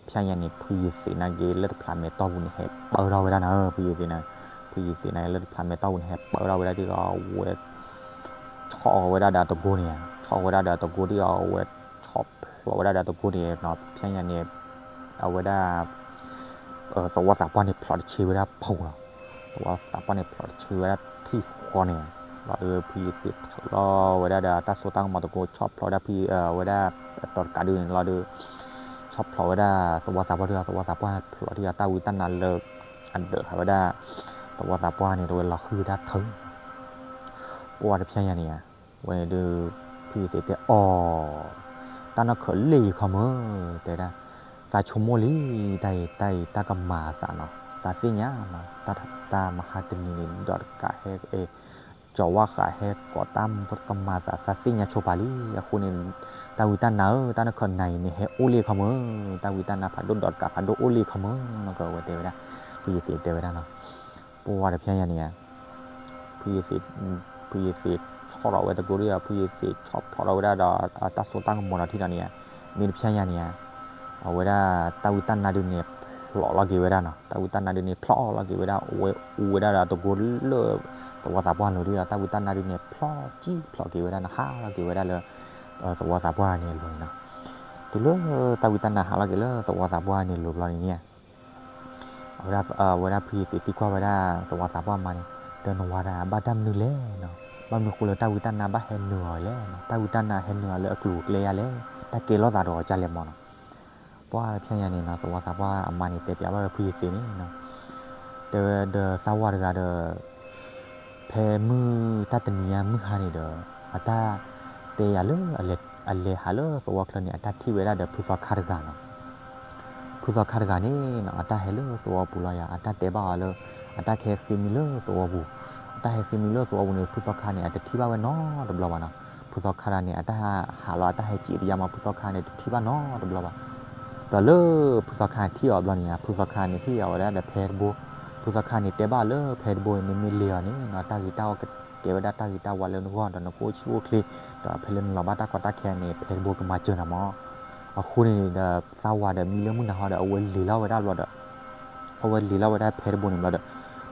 တဖျါညါန့ၣ် ဖုယသံးနာ်က့ လၢတဖျးမဲာ်တီၢ်ပူၤန့ၣ် ဟဲပၢထီၣ်ဝဲဒၣ်နီၤ, ဖုယသံးနာ်က့ ဖုယသံးနာ်က့ လၢတဖျးမဲာ်တီၢ်ပူၤန့ၣ် ဟဲပၢထီၣ်ဝဲဒၣ်ဒီး အဝဲ ဆီၣ်ဝဲဒၣ်ဒီးအတကိန့ၣ်, ဆီၣ်ဝဲဒၣ်ဒီးအတကိဒီး အဝဲ ဆီၣ်ဖျိးဝဲဒၣ်ဒီးအတကိန့ၣ်နီၤ, ဖျါညါန့ၣ် အဝဲဒၣ် သဝီသးပှၢ်န့ၣ် ဖျိးတဆ့ဝဲဒၣ်ဖီနီၤ, သဝီသးပှၢ်န့ၣ် ဖျိးတဆ့ဝဲဒၣ်ထံၣ်ဃီန့ၣ်, လီၤဒီးဖုယသံးထုးလီၤဝဲဒၣ်ဒီးတၢ်စိတၢ်ကမီၤတကိ ဆီၣ်ဖျိးဝဲဒၣ်ဖု ဝဲဒၣ် တီၤတကးဒုန့ၣ်လီၤဒီး ဆီၣ်ဖျိးဝဲဒၣ်သဝီသးပှၢ်ဒီး သဝီသးပှၢ်ဖျိးထံၣ်အီၤတၢ်ဝံတၢ်နါလၢ အဒၢးဟးဝဲဒၣ် သဝီသးပှၢ်န့ၣ် တဝဲလီၤဃံဝဲဒၣ်ထၢ ပှၢ်တဖျါညါန့ၣ်ဧါ, ဝဲန့ၣ်ဒီး ဖုယသံးတဲအီၤ, တၢ်နီၢ်ခၢးလ့ၣ်ယံၤခီမုၢ်, တဲဒၣ်, သးဆိကမိၣ်လံ, တၢ်အံၤ တၢ်အံၤ တၢ်ကမၤအသးနီၤ, သးသ့ၣ်ညါနီၤ, တၢ်မဟါတနံၤန့ၣ် ဒီးတကးဟဲ ကၠီၤဝၣ်ဃးဟဲကိးတၢ်ကမၤသး သးသ့ၣ်ညါဆိပာ်လံ, အဃိန့ၣ် တၢ်ဝံတၢ်နါဧၢ တၢ်နီၢ်ခၢးနၤအံၤန့ၣ် ဟဲအိၣ်လ့ၣ်ခီမုၢ်, တၢ်ဝံတၢ်နါဖးဒိၣ်ဒီးတကးဖးဒိၣ်အိၣ်လ့ၣ်ခီမုၢ်နီၤ, ကဝဲတဲဝဲဒၣ်, ဖုယသံးတဲဝဲဒၣ်နီၤ, ပှၢ်တဖျါညါန့ၣ်ဧါ ဖုယသံး ဖုယသံးဆီၣ်ထီၣ်ဝဲတကိဒီး ဖုယသံးဆီၣ်ဖျိးထီၣ်ဝဲဒၣ်ဒီး တၢ်စိတၢ်ကမီၤဒီးထံၣ်ဒီးန့ၣ်ဧါ, မ့ၢ်တဖျါညါန့ၣ်ဧါ, အဝဲဒၣ်တၢ်ဝံတၢ်နါဒုန့ၣ် ဖျိးလီၤက့ၤဝဲဒၣ်နီၤ, တၢ်ဝံတၢ်နါဒုန့ၣ် ဖျိးလီၤက့ၤဝဲဒၣ် အဝဲအူဝဲဒၣ်ဒီးတကိလၢ သဝီသးပှၢ်လိၤဒီး တၢ်ဝံတၢ်နါဒုန့ၣ် ဖျိးကံၣ်ဖျိးက့ၤဝဲဒၣ်နီၤ, ဟးလီၤက့ၤဝဲဒၣ်လၢ သဝီသးပှၢ်န့ၣ်အလိၤန့ၣ်နီၤ, တုၤလၢတၢ်ဝံတၢ်နါဟးလီၤက့ၤလၢသဝီသးပှၢ်န့ၣ်လိၤဘျီန့ၣ်န့ၣ် အဝဲဒၣ်ဖုယသံးသံကွၢ်ဝဲဒၣ် သဝီသးပှၢ်မါန့ၣ်, ဒီးနဝၤဒၣ်ဘၣ်တၢ်မနုၤလဲၣ်နီၤ, ဘၣ်မနုၤဃိလၢတၢ်ဝံတၢ်နါဘၣ်ဟဲနုာ်အီၤလဲၣ်နီၤ, တၢ်ဝံတၢ်နါဟဲနုာ်အီၤလၢအကျိၤအကျဲယါလဲၣ်, တၢ်ကဲလိာ်သးဒီးအီၤကလဲၣ်မၢ်နီၤ, ပှၢ်တဖျါညါန့ၣ်နီၤ သဝီသးပှၢ်အမါန့ၣ် တဲပျးဘၣ်ဝဲဖုယသံးန့ၣ်နီၤ တဲဝဲဒီးသးဝၤတဂၤဒီး ဖဲမုၢ်တၢ်တနံၤညါမုၢ်ဟါန့ၣ်ဒီး အတၢ်တဲယၤလၢ အလဲၤဟးလၢသဝီချၢန့ၣ် အတၢ်ထံၣ်ဝဲဒၣ်ဒီးဖုသီခါတဂၤနီၤ, ဖုသီခါတဂၤန့ၣ်နီၤ အတၢ်ဟဲလၢသဝီပူၤလီၤယၤ အတၢ်တဲဘၣ်အီၤလၢ အတၢ်ကဟဲဃ့မံလၢသဝီပူၤ, အတၢ်ဟဲဃ့မံလၢသဝီပူၤန့ၣ် ဖုသီခါန့ၣ် အတထံၣ်ဘၣ်ဝဲနီတဘျီဘၣ်နီၤ, ဖုသီခါတဂၤန့ၣ် အတၢ်ဟးလီၤ အတၢ်ဟဲစံးတယါမး ဖုသီခါန့ၣ် တထံၣ်ဘၣ်နီတဘျီဘၣ် ဒီးလၢဖုသီခါထံၣ်အီၤဘျီန့ၣ် ဖုသီခါန့ၣ် ဟ့ၣ်အီၤဝဲဒၣ်ဒီးဖဲတဘိ, ဖုသီခါန့ၣ် တဲဘၣ်အီၤလၢဖဲတဘိန့ၣ် မ့မ့ၢ်လ့ၤအီၤန့ၣ်နီၤ တၢ်ဂ့ၤတၢ်ဝါကဲဝဲဒၣ်တၢ်ဂ့ၤတၢ်ဝါလၢနဂီၢ် ဒီးနကအိၣ်ဆူၣ်အိၣ်ချ့, ဒီးဖဲလၢနလီၤဘၣ်တၢ်ကီတၢ်ခဲန့ၣ် ဖဲတဘိကမၤစၢၤနၤမး, အဃိန့ၣ်ဒီး သးဝၤဒီးမံလၢမုၢ်နၤဟီဒီး အဝဲလ့ၤလီၤဝဲဒၣ်ဘျီဒီး အဝဲလ့ၤလီၤဝဲဒၣ်ဖဲတဘိန့ၣ်ဘျီဒီး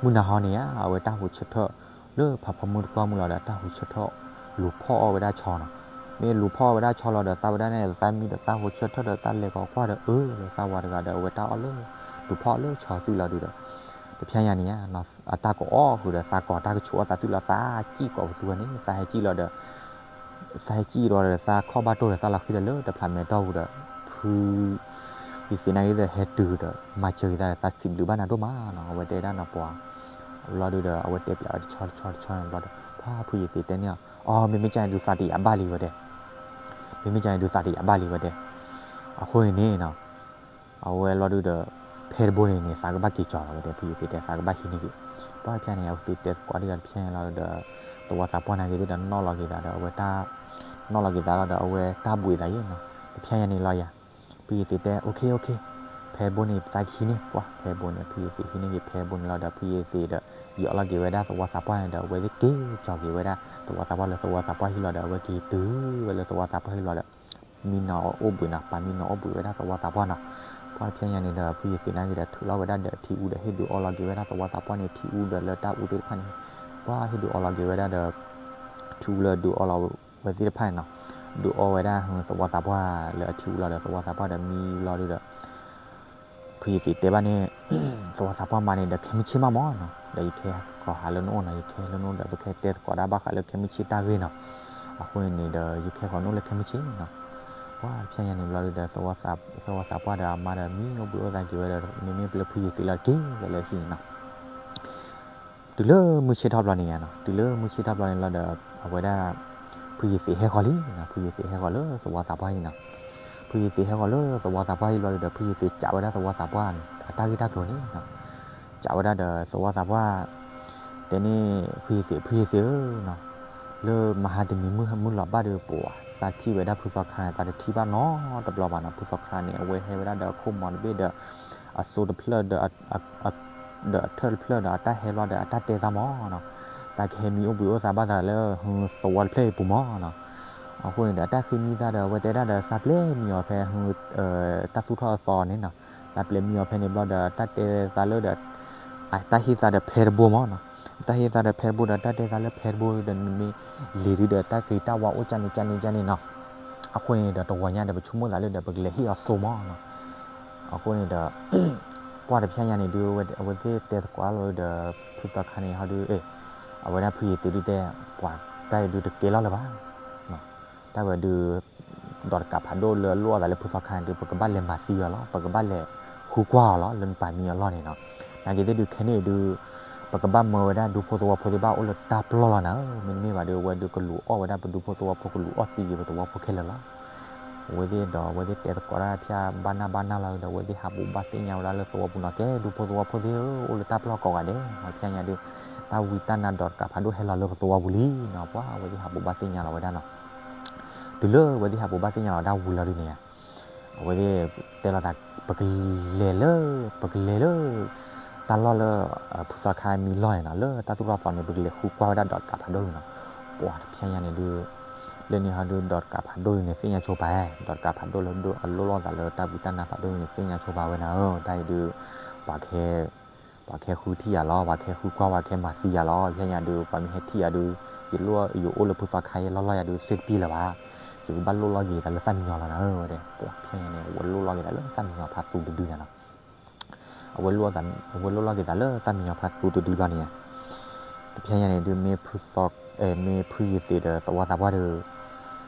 မုၢ်နၤဟီန့ၣ်ဧါ အဝဲတၢ်ဟူးဆၢထၢၣ် လၢဖးဖီမုၢ်တကွၢ်မုၢ်လီၤဒီး တၢ်ဟူးဆၢထၢၣ် လူၤဖီၣ်အီၣ်ဝဲဒၣ်ဆီနီၤ, မ့ၢ်လူၤဖီၣ်အီၣ်ဝဲဒၣ်ဆီလီၤဒီး သးဝဲဒၣ်န့ၣ် သးမံဒီးသးဟူးဆၢထၢၣ်ဒီးသးလဲၤကီးကွၢ်ဒီး အၢ သးဝၤတဂၤဒီး အဝဲတၢ်အီၣ်လၢ လူၤဖီၣ်အီၣ်လၢဆီသွံၣ်လီၤဒုးဒီး တဖျါညါန့ၣ်ဧါ အတၢ်ကအီၣ်ဃုာ်ဒီး သးကီးတၢ်ကဆူးအီၣ်သးသွံၣ်လီၤ သးကံၣ်ကိးပသူဝဲန့ၣ် သးဟဲကံၣ်လီၤဒီး သးဟဲကံၣ်ဒီး သးခီၣ်ဘၣ်တိၢ်ဒီး သးလီၤဃံဒီးလၢတဖျးမဲာ်တီၢ်ပူၤဒီး ဖု ယသ့ၣ်နာ်က့ၤဒီး ဟဲတုၤဒီး မၤစၢၤက့ၤသးဒီး သးစံးဘျုးဘၣ်နၤဒိၣ်မးနီၤ အဝဲတဲဒၣ်နီၤပှၤ ဘျီဒုးဒီး အဝဲတဲပျးဝဲတဆီတဆီတဆီန့ၣ်ဘျီဒီး ပှၤဖုယသ့ၣ်တဲန့ၢ်အီၤ အီ မ့မ့ၢ်ကန့ၣ်ဒုးသးတယာ်ဘၣ်လံဝဲတဲ မ့မ့ၢ်ကန့ၣ်ဒုးသးတယာ်ဘၣ်လံဝဲတဲ အဃိန့ၣ်န့ၣ်နီၤ အဝဲလီၤဒုးဒီး ဖဲတဘိန့ၣ်န့ၣ် သးကဘၣ်က့ၤကီၤလီၤဝဲတဲ ဖုယသ့ၣ်တဲ သးကဘၣ်ဟံးန့ၢ်က့ၤ ပှၤဖျါန့ၣ် အဝဲသ့ၣ်တဲသကိးဒ်ဂၤတဖျါန့ၣ်လီၤဒီး သဝီသးပှၢ်နာ်က့ၤဒီး နီၣ်လီၤက့ၤသးဒီး အဝဲတၢ် နီၣ်လီၤက့ၤသးလီၤဒီး အဝဲတၢ်ဘှံးသးယဲၢ်နီၤ တဖျါညါန့ၣ်လီၤယၤ ဖုယသ့ၣ်တဲ အိၣ်ခ့ အိၣ်ခ့ ဖဲတဘိန့ၣ် သးကဟံးန့ၢ် ပှၤ ဖဲတဘိန့ၣ် ဖုယသ့ၣ်ဟံးန့ၢ်က့ၤဖဲတဘိန့ၣ်လီၤဒီး ဖုယသ့ၣ်ဒီး ယီးလီၤက့ၤဝဲဒၣ်သဝီသးပှၢ်န့ၣ်ဒီး အဝဲသ့ၣ်က့ၤကီၤက့ၤဝဲဒၣ် သဝီသးပှၢ်လၢသဝီသးပှၢ်ဟံၣ်လီၤဒီး အဝဲက့ၤတုၤဝဲလၢသဝီသးပှၢ်ဟံၣ်လီၤဒီး မံနီၤအိၣ်ဘှံးနီၤ ပာ်မံနီၤအိၣ်ဘှံးဝဲဒၣ်သဝီသးပှၢ်နီၤ ပှၤတဖျါညါန့ၣ်ဒီး ဖုယသ့ၣ်နာ်က့ၤဒီး ထုးလီၤဝဲဒၣ်ဒီးထံအူဒီး ဟ့ၣ်ဒုးအီလီၤက့ၤဝဲဒၣ်သဝီသးပှၢ်န့ၣ် ထံအူဒီးလၢတၢ်အူသ့ၣ်တဖၣ်န့ၣ် ပှၤဟ့ၣ်ဒုးအီလီၤက့ၤဝဲဒၣ်ဒီး ထံအူလၢဒုးအီလီၤဝဲသ့ၣ်တဖၣ်န့ၣ်နီၤ, ဒုးအီဝဲဒၣ်သဝီသးပှၢ်လၢအထံအူလီၤဒီး သဝီသးပှၢ်ဒီးမံဘျီဒုဒီး ဖုယသံးတဲဘၣ်န့ၣ် သဝီသးပှၢ်မါန့ၣ်ဒီး ခဲမုၢ်ဆ့ၣ်မးမးနီၤ, ဒီးယခဲဃီၤဟးလၢနအိၣ်နီၤ, ယခဲလၢနအိၣ်ဒီး ပခဲတဲသကိးဒၣ်ဘၣ်ဃးလၢခဲမုၢ်ဆ့ၣ်တၢ်ဂ့ၢ်နီၤ, အဃိန့ၣ်ဒီး ယခဲဃီၤနအိၣ်လၢခဲမုၢ်ဆ့ၣ်နီၤ, ပှၢ်တဖျဲညါန့ၣ်ဘျီဒုဒီး သဝီသးပှၢ်ဒီးအမါဒီး မံအိၣ်ဘှံးအိၣ်သါက့ၤဝဲဒီး မ့မ့ၢ်ပလၢဖုယသံးလီၤတက့ၢ် ဝဲလၢဟံၣ်နီၤ တုၤလၢမုၢ်ဆ့ၣ်ထီၣ်ဘျီန့ၣ်ယါနီၤ, တုၤလၢမုၢ်ဆ့ၣ်ထီၣ်ဘျီန့ၣ်လီၤဒီး အဝဲဒၣ် ဖုယသံးဟဲဃီၤလံနီၤ, ဖုယသံးဟဲဃီၤလၢသဝီသးပှၢ်ဟံၣ်နီၤ, ဖုယသံးဟဲဃီၤလၢသဝီသးပှၢ်ဟံၣ်ဘျီဒီး ဖုယသံးကးဝဲဒၣ်သဝီသးပှၢ်န့ၣ် အတၢ်ဂ့ၢ်တၢ်ကျိၤန့ၣ်နီၤ, ကးဝဲဒၣ်ဒီးသဝီသးပှၢ် တဲန့ၣ် ဖုယသံး ဖုယသံးဧၢနီၤ, လၢမဟါတနံၤမုၢ်လီၤဘၣ်ဒီး ပှၤသးထံၣ်ဝဲဒၣ်ဖုသီခါန့ၣ် သးတထံၣ်ဘၣ်နီတဘျီဘၣ်နီၤ, ဖုသီခါန့ၣ် အဝဲဟဲဝဲဒၣ်ဒီးအခိၣ်မီၤတဘ့ၣ်ဒီး အစိတဖျၢၣ်ဒီး ဒီးအထၢၣ်တဖျၢၣ်ဒီးအတၢ်ဟဲလီၤဒီးအတၢ်တဲသးမးနီၤ, သးကဟဲမံအိၣ်ဘှံးအိၣ်သါဘၣ်သးလၢဟုသဝီတဖျၢၣ်အံၤပူၤမးနီၤ, အဃိန့ၣ်ဒီး အတၢ်ဃ့မံသးဒီး အဝဲတဲဒၣ်ဒီး သးပျဲမံအီၤဖဲဟု တၢ်သူၣ်ထီၣ်အသီန့ၣ်နီၤ, သးပျဲမံအီၤဖဲန့ၣ်ဘျီဒီး တၢ်တဲသးလၢဒီး အတၢ်ဟ့ၣ်သးဒီးဖဲတဘိမးနီၤ, တၢ်ဟ့ၣ်သးဒီးဖဲတဘိဒီး တၢ်တဲသးလၢဖဲတဘိဒီး နမ့ၢ်လံၤဒုဒီး တၢ်က့ၤတၢ်ဝါအိၣ်ကၢ်န့ၣ်ကၢ်န့ၣ်ကၢ်န့ၣ်နီၤ, အဃိန့ၣ်ဒီး တဝီညါဒီး ပဆိကမိၣ်သးလၢဒီး ပကလဲၤဟ့ၣ်အီၤစိမးနီၤ, အဃိန့ၣ်ဒီး ပှၢ်တဖျဲညါန့ၣ်ဒု အဝဲသ့ၣ်တဲသကိးလီၤဒီး ဖုသီခါန့ၣ်ဟီဒု အဝဲဒၣ်ဖုယသံးဒုတဲ ပှၤတၢ်အံၤဒုတကဲလီၤလၢၤဘၣ် တၢ်ဝဲဒု ဒီးတကးဖးဒိၣ်လၢအလိၣ်အီၣ်သးလၢဖုသီခါန့ၣ်ဒု ပကဘၣ်လဲၤမၤသံအီၤလီၤ, ပကဘၣ်လဲၤဃုကွၢ်အီၤလီၤ လၢနပာ်မံအီၤလီၢ်န့ၣ်နီၤ, နာ်က့ၤသ့ၣ်ဒုခဲန့ၣ်ဒု ပကဘၣ်မၢဝဲဒၣ်ဒူဖိသဝီဖိသ့ၣ်တဖၣ်အိၣ်လၢတၢ်ပျီၢ်လီၤနၤဧၢ, မ့တမ့ၢ်ဘၣ်ဒု အဝဲဒုကလူၤအီၣ်ဝဲဒၣ်ပဒူဖိသဝီဖိ ကလူၤအီၣ်သံက့ၤပသဝီဖိခဲလၢာ်လီၤ, အဝဲသ့ၣ်ဒီး အဝဲသ့ၣ်တဲသကိးတၢ်ဖၠၣ်ဘၣ်နၢ်ဘၣ်နၢ်လီၤဒီး အဝဲသ့ၣ်ဟးဘိးဘၣ်သ့ၣ်ညါဝဲဒၣ်လၢသဝီပူၤနီၤ, ကဲဒူဖိသဝီဖိသ့ၣ်ဧၢ အိၣ်လၢတၢ်ပျီၢ်ကိးဂၤဒဲး, ဖဲညါဒု တၢ်ဝံတၢ်နါဒီးတကးဖးဒိၣ်ဟဲလီၤလၢပသဝီပူၤလံနီၤ, ပှၢ်အဝဲသ့ၣ်ဟးဘိးဘၣ်သ့ၣ်ညါလီၤဝဲဒၣ်နီၤ, တုၤလၢအဝဲသ့ၣ်ဟးဘိးဘၣ်သ့ၣ်ညါလီၤဝဲဒၣ်ဝံၤလီၤဒုန့ၣ် အဝဲသ့ၣ်တဲလီၤသး ပကလဲၤလၢ ပကလဲၤလၢ တၢ်လီၢ်လၢ ဖုသီခါမံလီၢ်န့ၣ်နီၤ, လၢတၢ်သူၣ်ထီၣ်သီန့ၣ် ပကလဲၤဃုကွၢ်ဝဲဒၣ်ဒီးတကးဖးဒိၣ်န့ၣ်နီၤ, ပှၢ်တဖဲညါန့ၣ်ဒု လၢန့ၣ်ဟီဒု ဒီးတကးဖးဒိၣ်ဒုန့ၣ် သ့ၣ်ညါဆိပာ်, ဒီးတကးဖးဒိၣ်လၢဒုအလိၣ်လီၢ်သးလၢတၢ်ဝံတၢ်နါဖးဒိၣ်ဒုန့ၣ် သ့ၣ်ညါဆိပာ်ဝဲနၤဧၢ, တၢ်အံၤဒု ပှၤခဲ ပှၤခဲဃုထံၣ်ယၤလီၤ, ပှၤခဲဃုကွၢ် ပှၤခဲမၤသံယၤလီၤ, ဖဲညါဒု ပှၤမ့ၢ်ဟဲထံၣ်ယၤဒု ယလိၣ် ယအိၣ်လၢဖုသီခါယဲလီၢ်လီၢ်ယၤဒု စ့တပံၢ်လၢၤဘၣ်, ယကဘၣ်လိၣ်လီၢ်က့ၤသးလၢသၣ်မံညီၤလီၤနၤဧၢ, ဝဲဒဲး ပှၢ်ဖဲညါန့ၣ် အဝဲလိၣ်လီၢ်က့ၤသးလၢသၣ်မံညီၤဖးသူတဒုနၤနီၤ အဝဲ အဝဲလိၣ်လီၢ်က့ၤသးလၢသၣ်မံညီၤဖးသူတဒုဘျီန့ၣ်, တဖဲညါန့ၣ်ဒု မ့ၢ်ဖုသီ မ့ၢ်ဖုယသံးဒီးသဝီသးပှၢ်ဒီး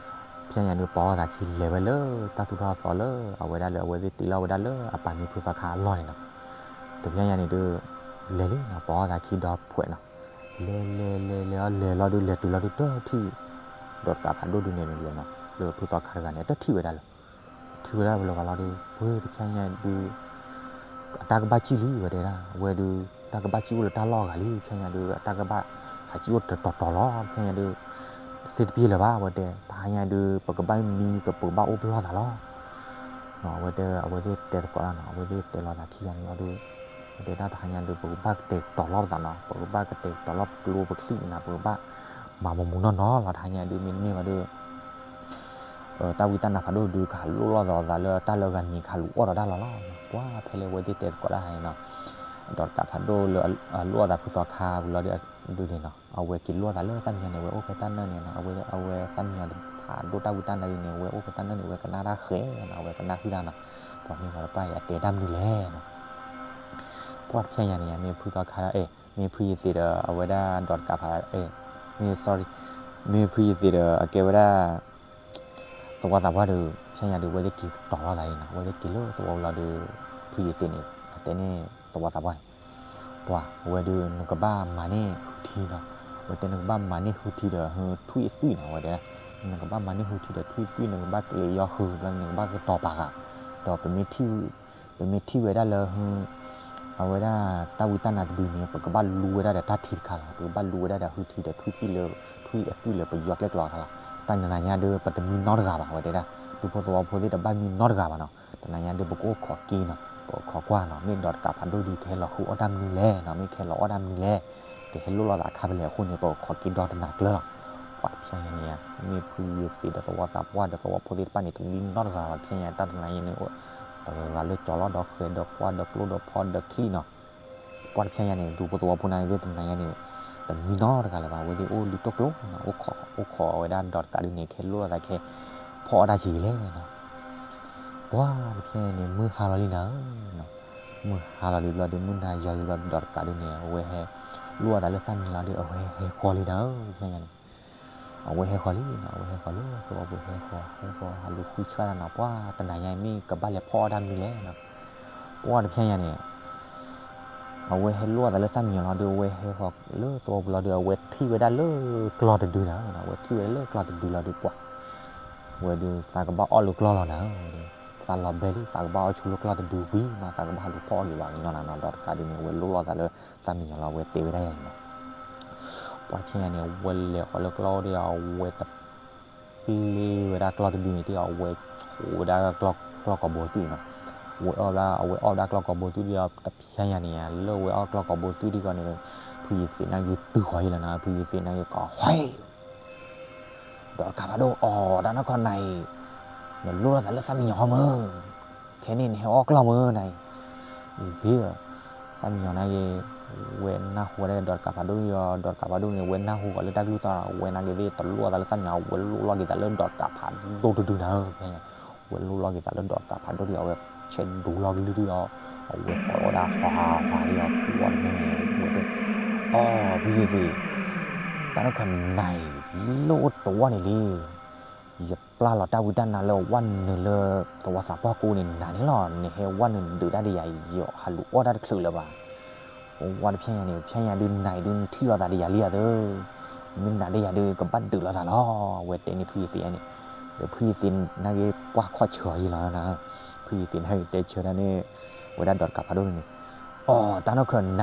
ဖဲညါဒု ပိာ်အီၣ်သးခံလဲၤဝဲလၢတၢ်သူၣ်ထီၣ်သီလၢ အဝဲဒၣ်လၢအဝဲသ့ၣ်တ့လီၤဝဲဒၣ်လၢအပာ်မံဖုသီခါအလီၢ်န့ၣ်နီၤ, တဖဲညါန့ၣ်ဒု လဲၤလံနီၤ ပိာ်အီၣ်သးခံဒီဖှဲးနီၤ, လဲၤလဲၤလဲၤလဲၤအီၤလဲၤလီၤဒု လဲၤတုၤလီၤဒုတထံၣ် ဒီးတကးဖးဒိၣ်ဒုန့ၣ်လဲၤနီၤ လၢဖုသီခါတဂၤန့ၣ် တထံၣ်ဝဲဒၣ်လၢၤ ထံၣ်ဝဲဒၣ်လၢၤဘၣ်လီၤဒု ပှၤတဖဲညါဒု အတၢ်ကဘၣ်စံၣ်လံဝဲတဲဒၣ် အဝဲဒု တၢ်ကဘၣ်စံၣ်အိၣ်လၢတၢ်လီၢ်အဂၤလံ ဖဲညါဒု အတၢ်ကဘၣ်ဟးစံၣ်အိၣ်တတီၤတီၤလီၤ ဖဲညါဒု စ့တပျ့ၤလၢၤဘၣ် အဝဲတဲ တဟါညါဒု ပကဘၣ်မံ ကပကဘၣ်အိၣ်ပလီၢ်သးလီၤ အဝဲတဲ အဝဲသ့ၣ်တဲသကိးတၢ်နီၤ အဝဲသ့ၣ်တဲလီၤသးခံဂၤန့ၣ်လီၤဒု အဝဲတဲဒၣ်တဟါညါဒု ပကဘၣ်ကတဲာ်ကတီၤလီၤပသးနီၤ ပကဘၣ်ကတဲာ်ကတီၤလီၤပကျိပချံၣ်န့ၣ် ပကဘၣ်မၤမူမူနီၢ်နီၢ်လီၤ တဟါညါဒု မ့တမ့ၢ်ဘၣ်ဒု တၢ်ဝံတၢ်နါဖးဒိၣ်ဒု ကဟးလိၣ်လီၢ်သးလၢတၢ်လၢဂၤန့ၣ် ကဟးလူၤအီၣ်ဒီးတၢ်လီၤလီၤ ပှၤဖဲလၢအဝဲသ့ၣ်တဲသကိးတၢ်ဟါန့ၣ်နီၤ ဒီးတကးဖးဒိၣ်လၢအလိၣ်အီၣ်သးဖုသီခါဝံၤလီၤဒု ဒုန့ၣ်နီၤ အဝဲက့ၤလိၣ်သးလၢသၣ်မံညီၤန့ၣ် အဝဲအိၣ်ဖဲတၢ်နၢၣ်န့ၣ်နီၤ အဝဲ အဝဲသၣ်မံညီၤဖးဒိၣ်တၢ်ဝံတၢ်နါဒုန့ၣ် အဝဲအိၣ်ဖဲတၢ်နၢၣ်န့ၣ် အဝဲကနၣ်တၢ်ဃဲနီၤ အဝဲကနၣ်ဟုၣ်တၢ်နီၤ ပှၤမ့ၢ်ပှၤတပၣ်အံၤ အတဲတၢ်မနုၤလဲၣ်နီၤ ပှၤတဖဲညါန့ၣ် မ့ၢ်ဖုသီခါ မ့ၢ်ဖုယသံးဒီး အဝဲဒၣ်ဒီးတကးဖး မ့ၢ် sorry မ့ၢ်ဖုယသံးဒီး အကဲဝဲဒၣ် သဝီသးပှၢ်ဒီး ဖဲညါဒုး အဝဲသ့ၣ်က့ၤကတီၤလီၤသးအံၤနီၤ အဝဲသ့ၣ်က့ၤလၢသဝီဝံၤလီၤဒီး ဖုယသံးန့ၣ် အတဲန့ၣ် သဝီသးပှၢ်န့ၣ် ပှၤ အဝဲဒုး နကဘၣ်မၤန့ၢ်ဟုထံနီၤ အဝဲတဲနကဘၣ်မၤန့ၢ်ဟုထံဒီး ထွံၣ်အသွံၣ်နီၤ အဝဲတဲ နကဘၣ်မၤန့ၢ်ဟုထံဒီး ထွံၣ်အသွံၣ် နကဘၣ်ကလဲၤယီၤဃုာ် ဘျီနကဘၣ်ကတီၤပာ်ဃာ် ဒီး ပမ့ၢ်ထံၣ်ဝဲဒၣ်လၢ အဝဲဒၣ်တၢ်ဝံတၢ်နါတဒုန့ၣ် ပကဘၣ်လူဝဲဒၣ်ဒီးတၢ်ထံတခါလီၤ ပကဘၣ်လူဝဲဒၣ်ဒီးဟုထံဒီးထွံၣ်သွံၣ်လၢ ထွံၣ်အသွံၣ်လၢပယီၤကျဲကျိၤအခါလီၤ တၢ်နၤညါဒုး ပတမံနီတဂၤဘၣ် အဝဲတဲဒၣ် ဒူဖိသဝီဖိသ့ၣ်တဘၣ်မံနီတဂၤဘၣ်နီၤ တနၤညါဒုး ပကအိၣ်ခိးက့ၤနီၤ ပခိးကွၢ်နီၤ မ့ၢ်ဒီးတကးဖးဒိၣ်ဒုး ကဟဲလီၤဃုအီၣ်တၢ်မနုၤလဲၣ်နီၤ မ့ၢ်ကဟဲလီၤအီၣ်တၢ်မနုၤလဲၣ် ကဟဲလိၣ်လီၤသးခါဖဲလဲၣ်အဃိန့ၣ် ပခိးက့ၤဒီတနၤကျၢၤလီၤ ပှၤတဖဲညါန့ၣ် မ့ၢ်ဖုယသံးဒီးသဝီသးပှၢ်ဒီးသဝီဖိသ့ၣ်တဖၣ်န့ၣ် တမံနီတဂၤဘၣ် ဖဲညါ တၢ်တနၤညါန့ၣ် တဂၤဂၤလၢကၠီၤလီၤဒီးဃဲၤဒီးကွၢ်ဒီးကျိဒီးဖီဒီးချံနီၤ ပှၤတဖဲညါန့ၣ် ဒူဖိသဝီဖိန့ၣ်သ့ၣ်တနၤညါန့ၣ် တနွံနီတဂၤလၢၤဘၣ်, အဝဲသ့ၣ်အိၣ်လံတိၢ်ကျိနီၤ, အိၣ်ခိးဝဲဒၣ်ဒီးတကးဒုန့ၣ် ခဲလိၣ်လီၤသးခဲ ဖီအီၣ်တၢ်ဆံးလဲၣ်နီၤ. ပှၢ်တဖျဲညါန့ၣ် မုၢ်ဟါလီၤလံနၤဧၢ, မုၢ်ဟါလီၤလံဘျီဒီး မုၢ်နၤယီၤလံဘျီဒီး ဒီးတကးဒုန့ၣ် အဝဲဟဲလိၣ်အသးလၢသၣ်မံယီၤလီၤဒီး အဝဲဟဲဃီၤလံနၤဧၢ, ဖဲညါန့ၣ် အဝဲဟဲဃီၤလံနီၤ, အဝဲဟဲဃီၤလၢ သဝီပူၤဟဲဃီၤ ဟဲဃီၤ ဟးလူၤဃုဆၢတၢ်နီၤ, ပှၢ်တနၤညါအံၤမ့ၢ်ကဘၣ်လဲၤဖီအီၣ်တၢ်မနုၤလဲၣ်နီၤ. ပှၢ်တဖျဲညါန့ၣ် အဝဲဟဲလိၣ်အသးလၢသၣ်မံယီၤလီၤဒီး အဝဲဟဲဃီၤလၢသဝီပူၤလီၤဒီး အဝဲထံၣ်ဝဲဒၣ်လၢကျီၢ်တဒုနၤ, အဝဲထံၣ်ဝဲဒၣ်လၢကျီၢ်တဒုလီၤဒီး ပှၢ် ဝဲဒုးသးကဘၣ်အီၣ်လၢကျီၢ်လီၤနၤ, သးလီၤဘဲလံ သးကဘၣ်အီၣ်ဆိလၢကျီၢ်တဒုဝံၤမး သးကဘၣ်ဟးလူၤဖီအီၣ်က့ၤပှၤကညီနၤနီၤ, ဒီးတကးဒုန့ၣ် အဝဲလိၣ်လီၤသးလၢသၣ်မံယီၤလီၤ အဝဲတဲဝဲဒၣ်ယၤန့ၣ်နီၤ. ပှၢ်တဖျဲညါန့ၣ် အဝဲလဲၤဃီၤလၢကျီၢ်ဒီး အဝဲတပျ့ၤဝဲဒၣ်ကျီၢ်တဒုန့ၣ်ဒီး အဝဲဆိးဝဲဒၣ်ကျီၢ်ကိးဘိသွံၣ်နီၤ, အဝဲအီၣ်ဝဲဒၣ်ကျီၢ်ကိးဘိသွံၣ်ဒီး တဖျဲညါန့ၣ် လၢအဝဲအီၣ်ကျီၢ်ကိးဘိသွံၣ်ဒ်ဂီၤန့ၣ် ဖုယသံးနာ်က့ၤတုၤဃီၤယံၤလီၤနၤ, ဖုယသံးနာ်က့ၤကိးဃီ ဒီးတကးဖးဒိၣ်အီၤ တၢ်နီၢ်ခီနၤအံၤ နလိၣ်လီၤသးလၢသၣ်မံယီၤမၢ်, ခဲန့ၣ် နဟဲအီၣ်ကျီၢ်မၢ်နၤအံၤ, အံၤဖ့ သၣ်မံယီၤနာ်က့ၤ ဝဲနၢ်ဟူဝဲဒၣ်ဒီးတကးဖးဒိၣ်ဒီး ဒီးတကးဖးဒိၣ်န့ၣ် ဝဲနၢ်ဟူဃီၤလၢတၢ်ကလုၢ်သီၣ် ဝဲနာ်က့ၤသ့ၣ် တလိၣ်အသးလၢသၣ်မံယီၤ ဝဲလိၣ်လီၤက့ၤသးလၢဒီးတကးဖးဒိၣ်တဒုနၤဧၢ, ဖဲညါ ဝဲလိၣ်လီၤက့ၤသးလၢဒီးတကးဖးဒိၣ်ဒီး အဝဲဆဲးဒိလီၤကလုၢ်ဒီး အဝဲကိးဝဲဒၣ်ဟးဟးဒီး ပှၢ်တဖျဲညါန့ၣ် ဝဲတဲ အီ ဖုယသံး တၢ်နီၢ်ခီနၤအံၤ လၢအိၣ်တဝီန့ၣ်လံ ယပျၢ်လီၤတၢ်ဝံတၢ်နါလၢဝဲနုာ်လၢသဝီသးပှၢ်ကိးန့ၣ် နၤန့ၣ်လီၤ, နဟဲဝဲနုာ်ဒုးတၢ်ဒီးယၤ ယဟးလူၤအီၣ်တၢ်တချုးလၢၤဘၣ်. ပှၢ်တဖျဲညါန့ၣ် ဖျဲညါဒုးနၤအံၤဒုးနထံၣ်လိာ်သးဒီးယၤလံဧါသၢ, မ့ၢ်နၤဒီးယၤဒုးကဘၣ်ဒုးလိာ်သးလီၤ, ဝဲတဲန့ၣ်ဖုယသံးန့ၣ်, ဒီးဖုယသံးနာ်က့ၤပှၢ်ခီၣ်ဆၢအီၤယံၤလီၤနၤ, ဖုယသံးနာ်က့ၤတဲဆၢတၢ်န့ၣ် ဝဲဒၣ်ဒီးတကးဖးဒိၣ်န့ၣ် အီ တၢ်နီၢ်ခီနၤအံၤ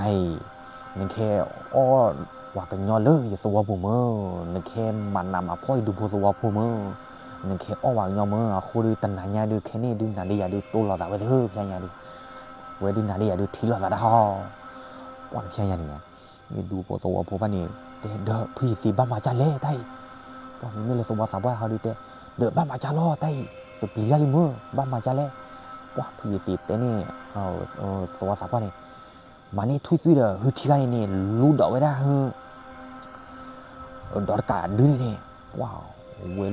နကဟဲအီၣ်ပှၤကညီလၢယသဝီပူၤမၢ်, နကဟဲမၤနးမၤဖှီၣ်ယဒူဖိသဝီဖိမၢ်, နကဟဲအီၣ်ပှၤကညီမၢ်, အဃိဒုးတနၤညါဒုးခဲန့ၣ်ဒုးနၤဒီးယၤဒုးတိၢ်လိာ်သးဝဲသၢ ဖျဲညါဒုး, ဝဲဒုးနၤဒီးယၤဒုးထံၣ်လိာ်သးတၢ်ဟီ, ပှၢ်တဖျဲညါန့ၣ် ယဒူဖိသဝီဖိဘၣ်န့ၣ် တဲဒီးဖုယသံးဘၣ်မၤကၢ်လဲၣ်တၢ်အံၤ, ပှၢ်မ့မ့ၢ်လၢသဝီသးပှၢ်ဟီဒုးတဲ ဒီးဘၣ်မၤကၢ်လီၤတၢ်အံၤ, ပပျံၤတၢ်လံမၢ်, ဘၣ်မၤကၢ်လဲၣ်, ပှၢ်ဖုယသံးတဲန့ၣ် သဝီသးပှၢ်န့ၣ် မၤန့ၢ်ထွံၣ်သွံၣ်ဒီးဟုထံဂၤန့ၣ်န့ၣ် လူဒီးဝဲဒၣ် ဒီးတကးဒုန့ၣ်န့ၣ် ပှၢ်ဝဲ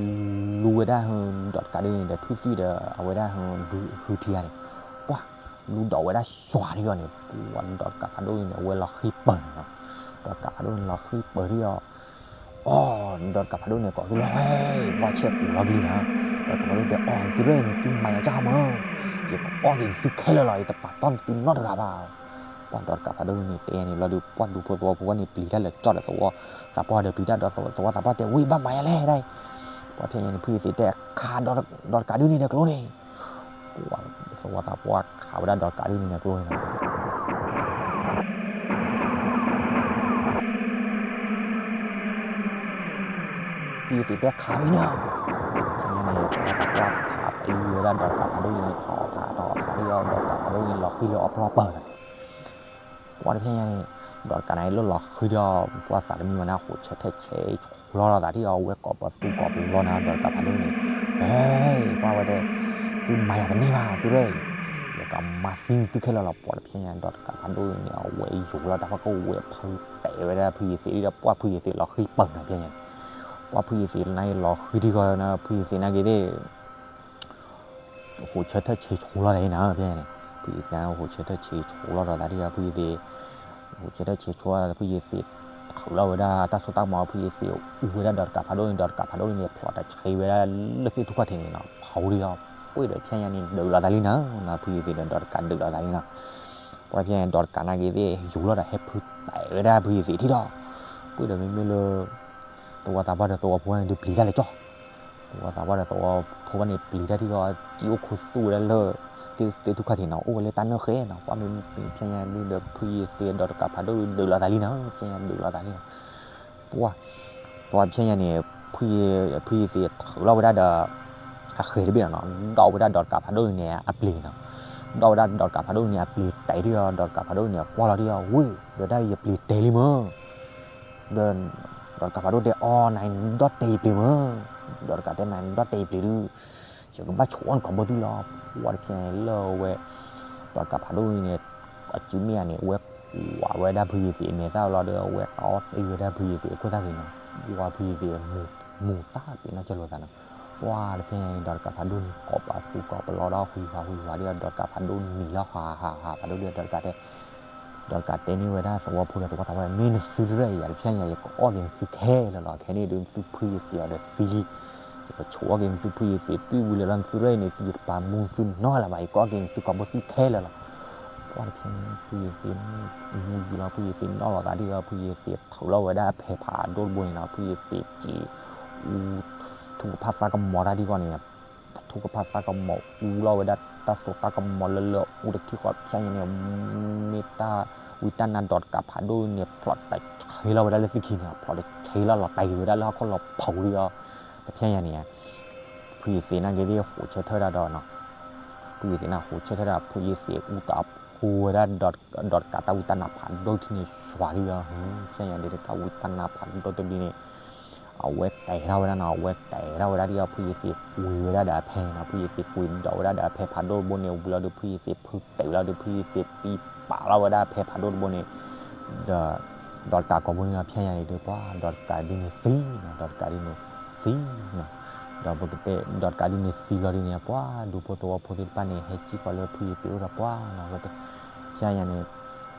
လူဝဲဒၣ် ဒီးတကးဒုန့ၣ်ဒီးထွံၣ်သွံၣ်ဒီးအဝဲဒၣ် ဟုထံဂၤန့ၣ် ပှၢ် လူဒီးဝဲဒၣ်စွၤထံအီၤန့ၣ် ပှၢ်ဒီးတကးဖးဒိၣ်န့ၣ် အဝဲလီၤဃံပၢၢ်န့ၣ်လီၤ, ဒီးတကးဖးဒိၣ်န့ၣ်လီၤဃံပၢၢ်ထံအီၤ အီ ဒီးတကးဖးဒိၣ်န့ၣ် ကိးသုလီၤ ဘၣ်ဆဲးပူၤလီၤကလံနၤ, ဒီးတကးဖးဒိၣ်တဲ အီ သုရဲၣ်န့ၣ် သုမၤယၤကၢ်မၢ်, ယကအီၣ်က့ၤသုခဲလၢာ်လီၤ, ယတပာ်တီၢ်သုနီတဂၤဘၣ်. ပှၢ်ဒီးတကးဖးဒိၣ်န့ၣ် တဲန့ၣ်ဘျီဒီး ပှၢ်ဒူဖိသဝီဖိန့ၣ် ပျံၤတၢ်လၢကၠီၣ်ဒီးသဝီသးပှၢ်ဒီး ပျံၤတၢ်ဒီးသဝီသးပှၢ်တဲ ဝံၤဘၣ်မၤယၤလဲၣ်ဒၣ်အံၤ, ပှၢ်ဖဲညါန့ၣ် ဖုယသံးတဲ ခးဒီးတကးဒုန့ၣ်ဒီးကျိန့ၣ် ပှၢ်သဝီသးပှၢ်ခးဝဲဒၣ်ဒီးတကးဒုန့ၣ်ဒီးကျိန့ၣ်လီၤ. ဖုယသံးတဲခးမံၤနီၤ, ဖဲညါန့ၣ် သဝီသးပှၢ်ခးပံၤဝဲဒၣ်ဒီးတကးဖးဒိၣ်န့ၣ် ထီၣ်ထီၣ်ထီၣ်ထီၣ်ထီၣ်ဒီး ဒီးတကးဖးဒိၣ်န့ၣ် လီၤဃံလၢအီပျီပၢၢ်လီၤ. ပှၢ်တဖဲညါန့ၣ် ဒီးတကးန့ၣ်လၢလီၤဃံဒီး ပှၢ်သးတမံၤဝဲန့ၣ် ဟိးဆၢထၢၣ်ဆဲးဆိးလီၤဒီးသးထံၣ်အီၤ ဝဲကိးပသူကိးပလီၤနၤ ဒီးတကးဖးဒိၣ်န့ၣ်, ဟဲ ပှၢ်ဝဲတဲ သုမၤယၤတန့ၢ်ဘၣ် သုရဲၣ်, ယကမၤသံသုခဲလၢာ်လီၤ. ပှၢ်တဖဲညါ ဒီးတကးဖးဒိၣ်န့ၣ် အဝဲယိၤလီၤတၢ်ဖီခိၣ် ဝဲဖုတဲာ်ဝဲဒၣ်ဖုယသံးဒီး ပှၢ်ဖုယသံးလီၤဃံပၢၢ်နၤဖဲညါန့ၣ်, ပှၢ်ဖုယသံးနာ်က့ၤလီၤဃံထံဂီၤနၤ ဖုယသံးနာ်က့ၤသ့ၣ် ဟိးဆၢထၢၣ်ဆဲးဆိးလီၤတၢ်အံၤနၤ ဖဲန့ၣ်, ဖုယသံးဟိးဆၢထၢၣ်ဆဲးဆိးလီၤဒီးသးထံၣ်အီၤ ဖုယသံး ဟိးဆၢထၢၣ်ဆဲးဆိး ဖုယသံး ထုးလီၤဝဲဒၣ်တၢ်စိတၢ်ကမီၤ ဖုယသံး အူဝဲဒၣ်ဒီးတကးဖးဒိၣ်န့ၣ် ဒီးတကးဖးဒိၣ်န့ၣ် ဖျိးတၢ်ဆံးဝဲဒၣ်လၢသ့ၣ်ထူၣ်ခီၣ်ထံးန့ၣ်နီၤ ဖီဒံးအီၤ ပှ့ၢ်ဒီးဖဲညါန့ၣ် ဒုးလိာ်သးလံနၤ, ဖုယသံးဒီးဒီးတကးဒုးလိာ်သးလံနီၤ, ပှၢ်ဖဲညါန့ၣ် ဒီးတကးနာ်က့ၤသ့ၣ် ယူၤလီၤဒီးဟဲဖုတဲာ်ဝဲဒၣ်ဖုယသံးထံၣ်ဒီး ပှ့ၢ်ဒီးမ့မ့ၢ်လၢ သဝီသးပှၢ်ဒီးသဝီဖိန့ၣ်ဒုးပျံၤတၢ်လၢကၠီၣ်, သဝီသးပှၢ်ဒီးသဝီဖိဘၣ်န့ၣ် ပျံၤတၢ်ထံၣ်ဒီး ကံၣ်အိၣ်ခူသူၣ်ဝဲဒၣ်လၢ သ့ၣ်ထူၣ်ခီၣ်ထံးနီၤ အိၣ်ဝဲလၢတၢ်နၢၣ်ဃဲနီၤ ပှၢ်မ့မ့ၢ်ဖဲညါဒုးဒီးဖုယသံးဒီးတကးဖးဒိၣ်ဒုးလိာ်သးလံနီၤ ဖဲညါဒုးလိာ်သးလံနီၤ, ပှၢ် ပှၢ်ဖဲညါန့ၣ် ဖုယသံးထုးလီၤဝဲဒၣ်ဒီး အဃဲၤတဘ့ၣ်နီၤ ဒီးဝဲဒၣ်ဒီးတကးဖးဒိၣ်န့ၣ်အပျ့ၤနီၤ, ဒီးဝဲဒၣ်ဒီးတကးဖးဒိၣ်န့ၣ်အပျ့ၤတဲာ်ထံၣ်ဒီး ဒီးတကးဖးဒိၣ်န့ၣ် ကွၢ်လီၤထံၣ်ဒီး ဝ့ၢ် ဒီးတၢ်ယပျ့ၤတဲာ်လံမၢ် ဒီး ဒီးတကးဖးဒိၣ်တဲ အီ နဒီၣ်တဲာ်ယပျ့ၤမၢ်, ဒီးတကးတဲ နဒီၣ်တဲာ်ယပျ့ၤဒုး ယကဘၣ်ဆိးအီၣ်နကိာ်ဘိသွံၣ်လီၤ, ပှၢ်တဖဲညါန့ၣ်လၢဝဲ ဒီးတကးဖးဒိၣ်န့ၣ် အစုမ့ၢ်ဧါန့ၣ် ဝဲ ဝးဝဲဒၣ်ဖုယ့ၤသ့းမဲာ်သၣ်ဝဲလီၤဒီး အဝဲတၢ်အီၣ်တ့ၢ်ဝဲဒၣ်ဖုယ့ၤသ့းအခိၣ်သၣ်ဂ့ၤနီၤ, ဝးဖုယ့ၤသ့း မူၤသၣ်ပ့ၤနီၣ်ကၢလိာ်သးနီၤ, ပှၢ်တဖဲညါန့ၣ် ဒီးတကးဖးဒိၣ်န့ၣ် ကိးပသူကိးပလီဒီး ဃုဟးဃုဟးဒီး ဒီးတကးဖးဒိၣ်နံၤလီၤ ဟးဟးဟးဖးဒိၣ်ဒီး ဒီးတကးတဲ ဒီးတကးတဲန့ၢ်ဝဲဒၣ်သဝီဖိဒီးသဝီသးပှၢ် မ့ၢ်နသုတရဲၣ်အံၤယၤ တဖဲညါ ယကအီၣ်က့ၤနသုခဲလၢာ်လီၤ, ခဲန့ၣ်ဒုး နသုဖုယ့ၤသ့းအီၤဒီးသံလံ, ယကဆိးအီၣ်က့ၤနသုဖုယ့ၤသ့း သွံၣ်ဝံၤလၢာ်လီၤ နသုတရဲၣ်အံၤန့ၣ် ယတပာ်မူနသုနီတဂၤလၢၤဘၣ်, ယကအီၣ်က့ၤနသုကိးဘိသံခဲလၢာ်လီၤ. ပှၢ်တဖဲန့ၣ် ဖုယ့ၤသ့းမူယံၤလီၤ ဖုယ့ၤသ့းနီၣ်လီၤသးဒ်အံၤ ဖုယ့ၤသ့းထုးလီၤဝဲဒၣ်အဖဲဖးဒိၣ်တဘိန့ၣ်နီၤ, ဖုယ့ၤသ့းက့ၤအူ ထူကဖၣ်သးကမီၤတၢ်ဒ်အံၤန့ၣ် ထူကဖၣ်သးကမီၤအူလီၤဝဲဒၣ် တၢ်စိတၢ်ကမီၤလၢလၢအူတထံၣ်ဃီ တဖဲညါန့ၣ် မ့ၢ်တၢ်ဝံတၢ်နါဒီးတကးဖးဒိၣ်န့ၣ် ဖျိးတဆ့လီၤဝဲဒၣ်လၢသ့ၣ်ခံန့ၣ် ဖျိးတဆ့လီၤလီၤတဲာ်ဝဲဒၣ်လၢဟီၣ်ခိၣ်လီၤဖီဝံၤဒီး တဖဲညါန့ၣ် ဖုယ့ၤသ့းနာ်က့ၤသ့ၣ်ဃိးဆၢထၢၣ်ဒၣ်ဒီးနီၤ, ဖုယ့ၤသ့းန့ၣ်ဃိးဆၢထၢၣ်ဒၣ် ဖုယ့ၤသ့းအူသးဖှိဝဲဒၣ် ဒီးတကးတၢ်ဝံတၢ်နါဖးဒိၣ်ထံၣ်န့ၣ် ဆှးဒ်အံၤ တဖဲညါဒ်တၢ်ဝံတၢ်နါဖးဒိၣ်တဘျီန့ၣ် အဝဲတဲာ်ထီၣ်ဝဲဒၣ်နီၤ, အဝဲတဲာ်ထီၣ်ဝဲဒၣ်ဒ်အံၤ ဖုယ့ၤသ့းကွံာ်ဝဲဒၣ်ဒီးအဖဲန့ၣ်နီၤ, ဖုယ့ၤသ့းကွံာ်ဒိးဝဲဒၣ်ဒီးအဖဲဖးဒိၣ်တဘိန့ၣ် ဝံၤလီၤဒီး ဖုယ့ၤသ့းဖုတဲာ်ဝဲလီၤဒီး ဖုယ့ၤသ့းသံပာ်လီၤဝဲဒၣ်အဖဲဖးဒိၣ်တဘိန့ၣ် ဒီး ဒီးတကးကိးဘိန့ၣ် ဖဲညါန့ၣ်ဒီး ပှၢ် ဒီးတကးဒုန့ၣ်သံနီၤ, ဒီးတကးဒုန့ၣ်သံနီၤ, ဒီးပကတဲ ဒီးတကးဒုန့ၣ်သံလီၤဒုန့ၣ် ပှၢ် ဒူဖိသဝီဖိသ့ၣ်တဖၣ်န့ၣ် ဟဲကံၣ်ဃီလၢဖုယ့ၤသ့းအိၣ်ဒီး ပှၢ်နီၤ ဝဲတဲ ဖဲညါန့ၣ်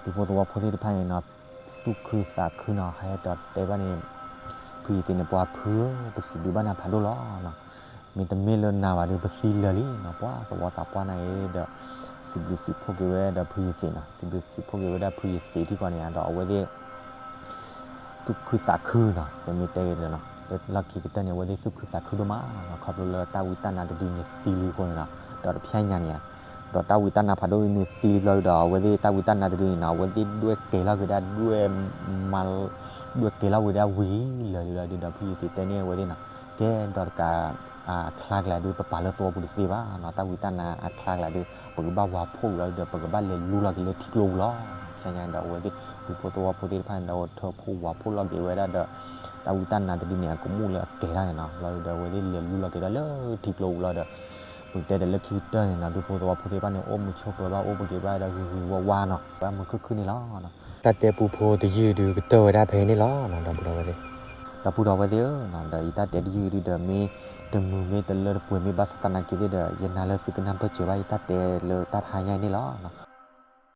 ဒူဖိသဝီဖိသ့ၣ်တဖၣ်န့ၣ်နီၤ သူၣ်ခုသးခုနီၤ ဟဲဒီးတဲဘၣ်န့ၣ် ဖုယ့ၤသ့းန့ၣ် ပှၢ်ဖုဧၢ ပစံးဘျုးဘၣ်နၤဖးဒိၣ်လီၤနီၤ, မ့တမ့ၢ်လၢနၤဘၣ်ဒီး ပသံလၢာ်လံနီၤ, ပှၢ်သဝီသးပှၢ်န့ၣ်ဒီး စံးဘျုးစံးဖှိၣ်က့ၤဝဲဒီးဖုယ့ၤသ့းနီၤ, စံးဘျုးစံးဖှိၣ်က့ၤဝဲဒၣ်ဖုယ့ၤသ့းထံၣ်ဃီန့ၣ် ဒီးအဝဲသ့ၣ် သူၣ်ခုသးခုနီၤ, ပမ့ၢ်တဲက့ၤဒီးနီၤ လၢလီၢ်ခံကတၢၢ်န့ၣ် အဝဲသ့ၣ်သူၣ်ခုသးခုဒိၣ်မးနီၤ, ခီဖျိလၢတၢ်ဝံတၢ်နါတဒုန့ၣ်သံလံအဃိန့ၣ်နီၤ, ဒီးတဖဲညါန့ၣ် ဒီးတၢ်ဝံတၢ်နါဖးဒိၣ်န့ၣ်သံလီၤဒီး အဝဲသ့ၣ်တၢ်ဝံတၢ်နါတဒုန့ၣ်နီၤ အဝဲသ့ၣ်ဒွဲၣ်ကဲၤလီၤက့ၤဒၣ် ဒွဲၣ်မၤ ဒွဲၣ်ကဲၤလီၤဝဲဒၣ်ဝံၤလၢာ်လံလီၤဒီး ဖုယ့ၤသ့းတဲန့ၢ်အဝဲသ့ၣ်နီၤ, ကဲဒီးတကး အချါကလဲာ်ဒုး ပပာ်လၢသဝီပူၤတသ့ဘၣ်နီၤ, တၢ်ဝံတၢ်နါအချါကလဲာ်ဒုး ပကဘၣ်ဝၤဖှိၣ်လီၤဒီး ပကဘၣ်လဲၤလူလီၤက့ၤလၢထံကျိပူၤလီၤ, ဖဲညါဒီးအဝဲသ့ၣ် ဒူဖိသဝီဖိသ့ၣ်တဖၣ်န့ၣ်ဒီး ထၢဖှိၣ်ဝၤဖှိၣ်လီၤက့ၤဝဲဒၣ်ဒီး တၢ်ဝံတၢ်နါတဒုန့ၣ် အကမူၣ်လၢအကဲၤတၢ်န့ၣ်နီၤ, လီၤဒီးအဝဲသ့ၣ်လဲၤလူလီၤက့ၤဒီးလၢထံကျိပူၤလီၤဒီး ပကတဲဒီးလၢခံကတၢၢ်န့ၣ်နီၤ ဒူဖိသဝီဖိသ့ၣ်တဖၣ်န့ၣ် အိၣ်မုာ်ဆိးပၢၤဘၣ်အိၣ်ပက့ၤဘၣ်ဒီးဂ့ၤဂ့ၤဝါဝါနီၤ, ဘၣ်မုာ်ခုၣ်ခုၣ်န့ၣ်လီၤ. တၢ်တဲပူဖိတယုၢ်ဒုးကတၢၢ်ဝဲဒၣ်ဖဲအံၤန့ၣ်လီၤ, ဒီပုၢ်ဒီဝဲၢ်သ့ၣ်, ဒီပုၢ်ဒီဝဲၢ်သ့ၣ်ဧၢ, ဒီးယတၢ်တဲတယုၢ်ဒုးဒီးမ့ၢ်တမုာ်မ့ၢ်တလၢတပှဲၤမ့ၢ်ဘၣ်ဆၣ်သနာ်က့သ့ၣ်ဒီး ယနာ်လၢသုကနၢ်ပၢၢ်စၢၤဘၣ်ယတၢ်တဲလၢတၢ်တဟါညါအံၤန့ၣ်လီၤ.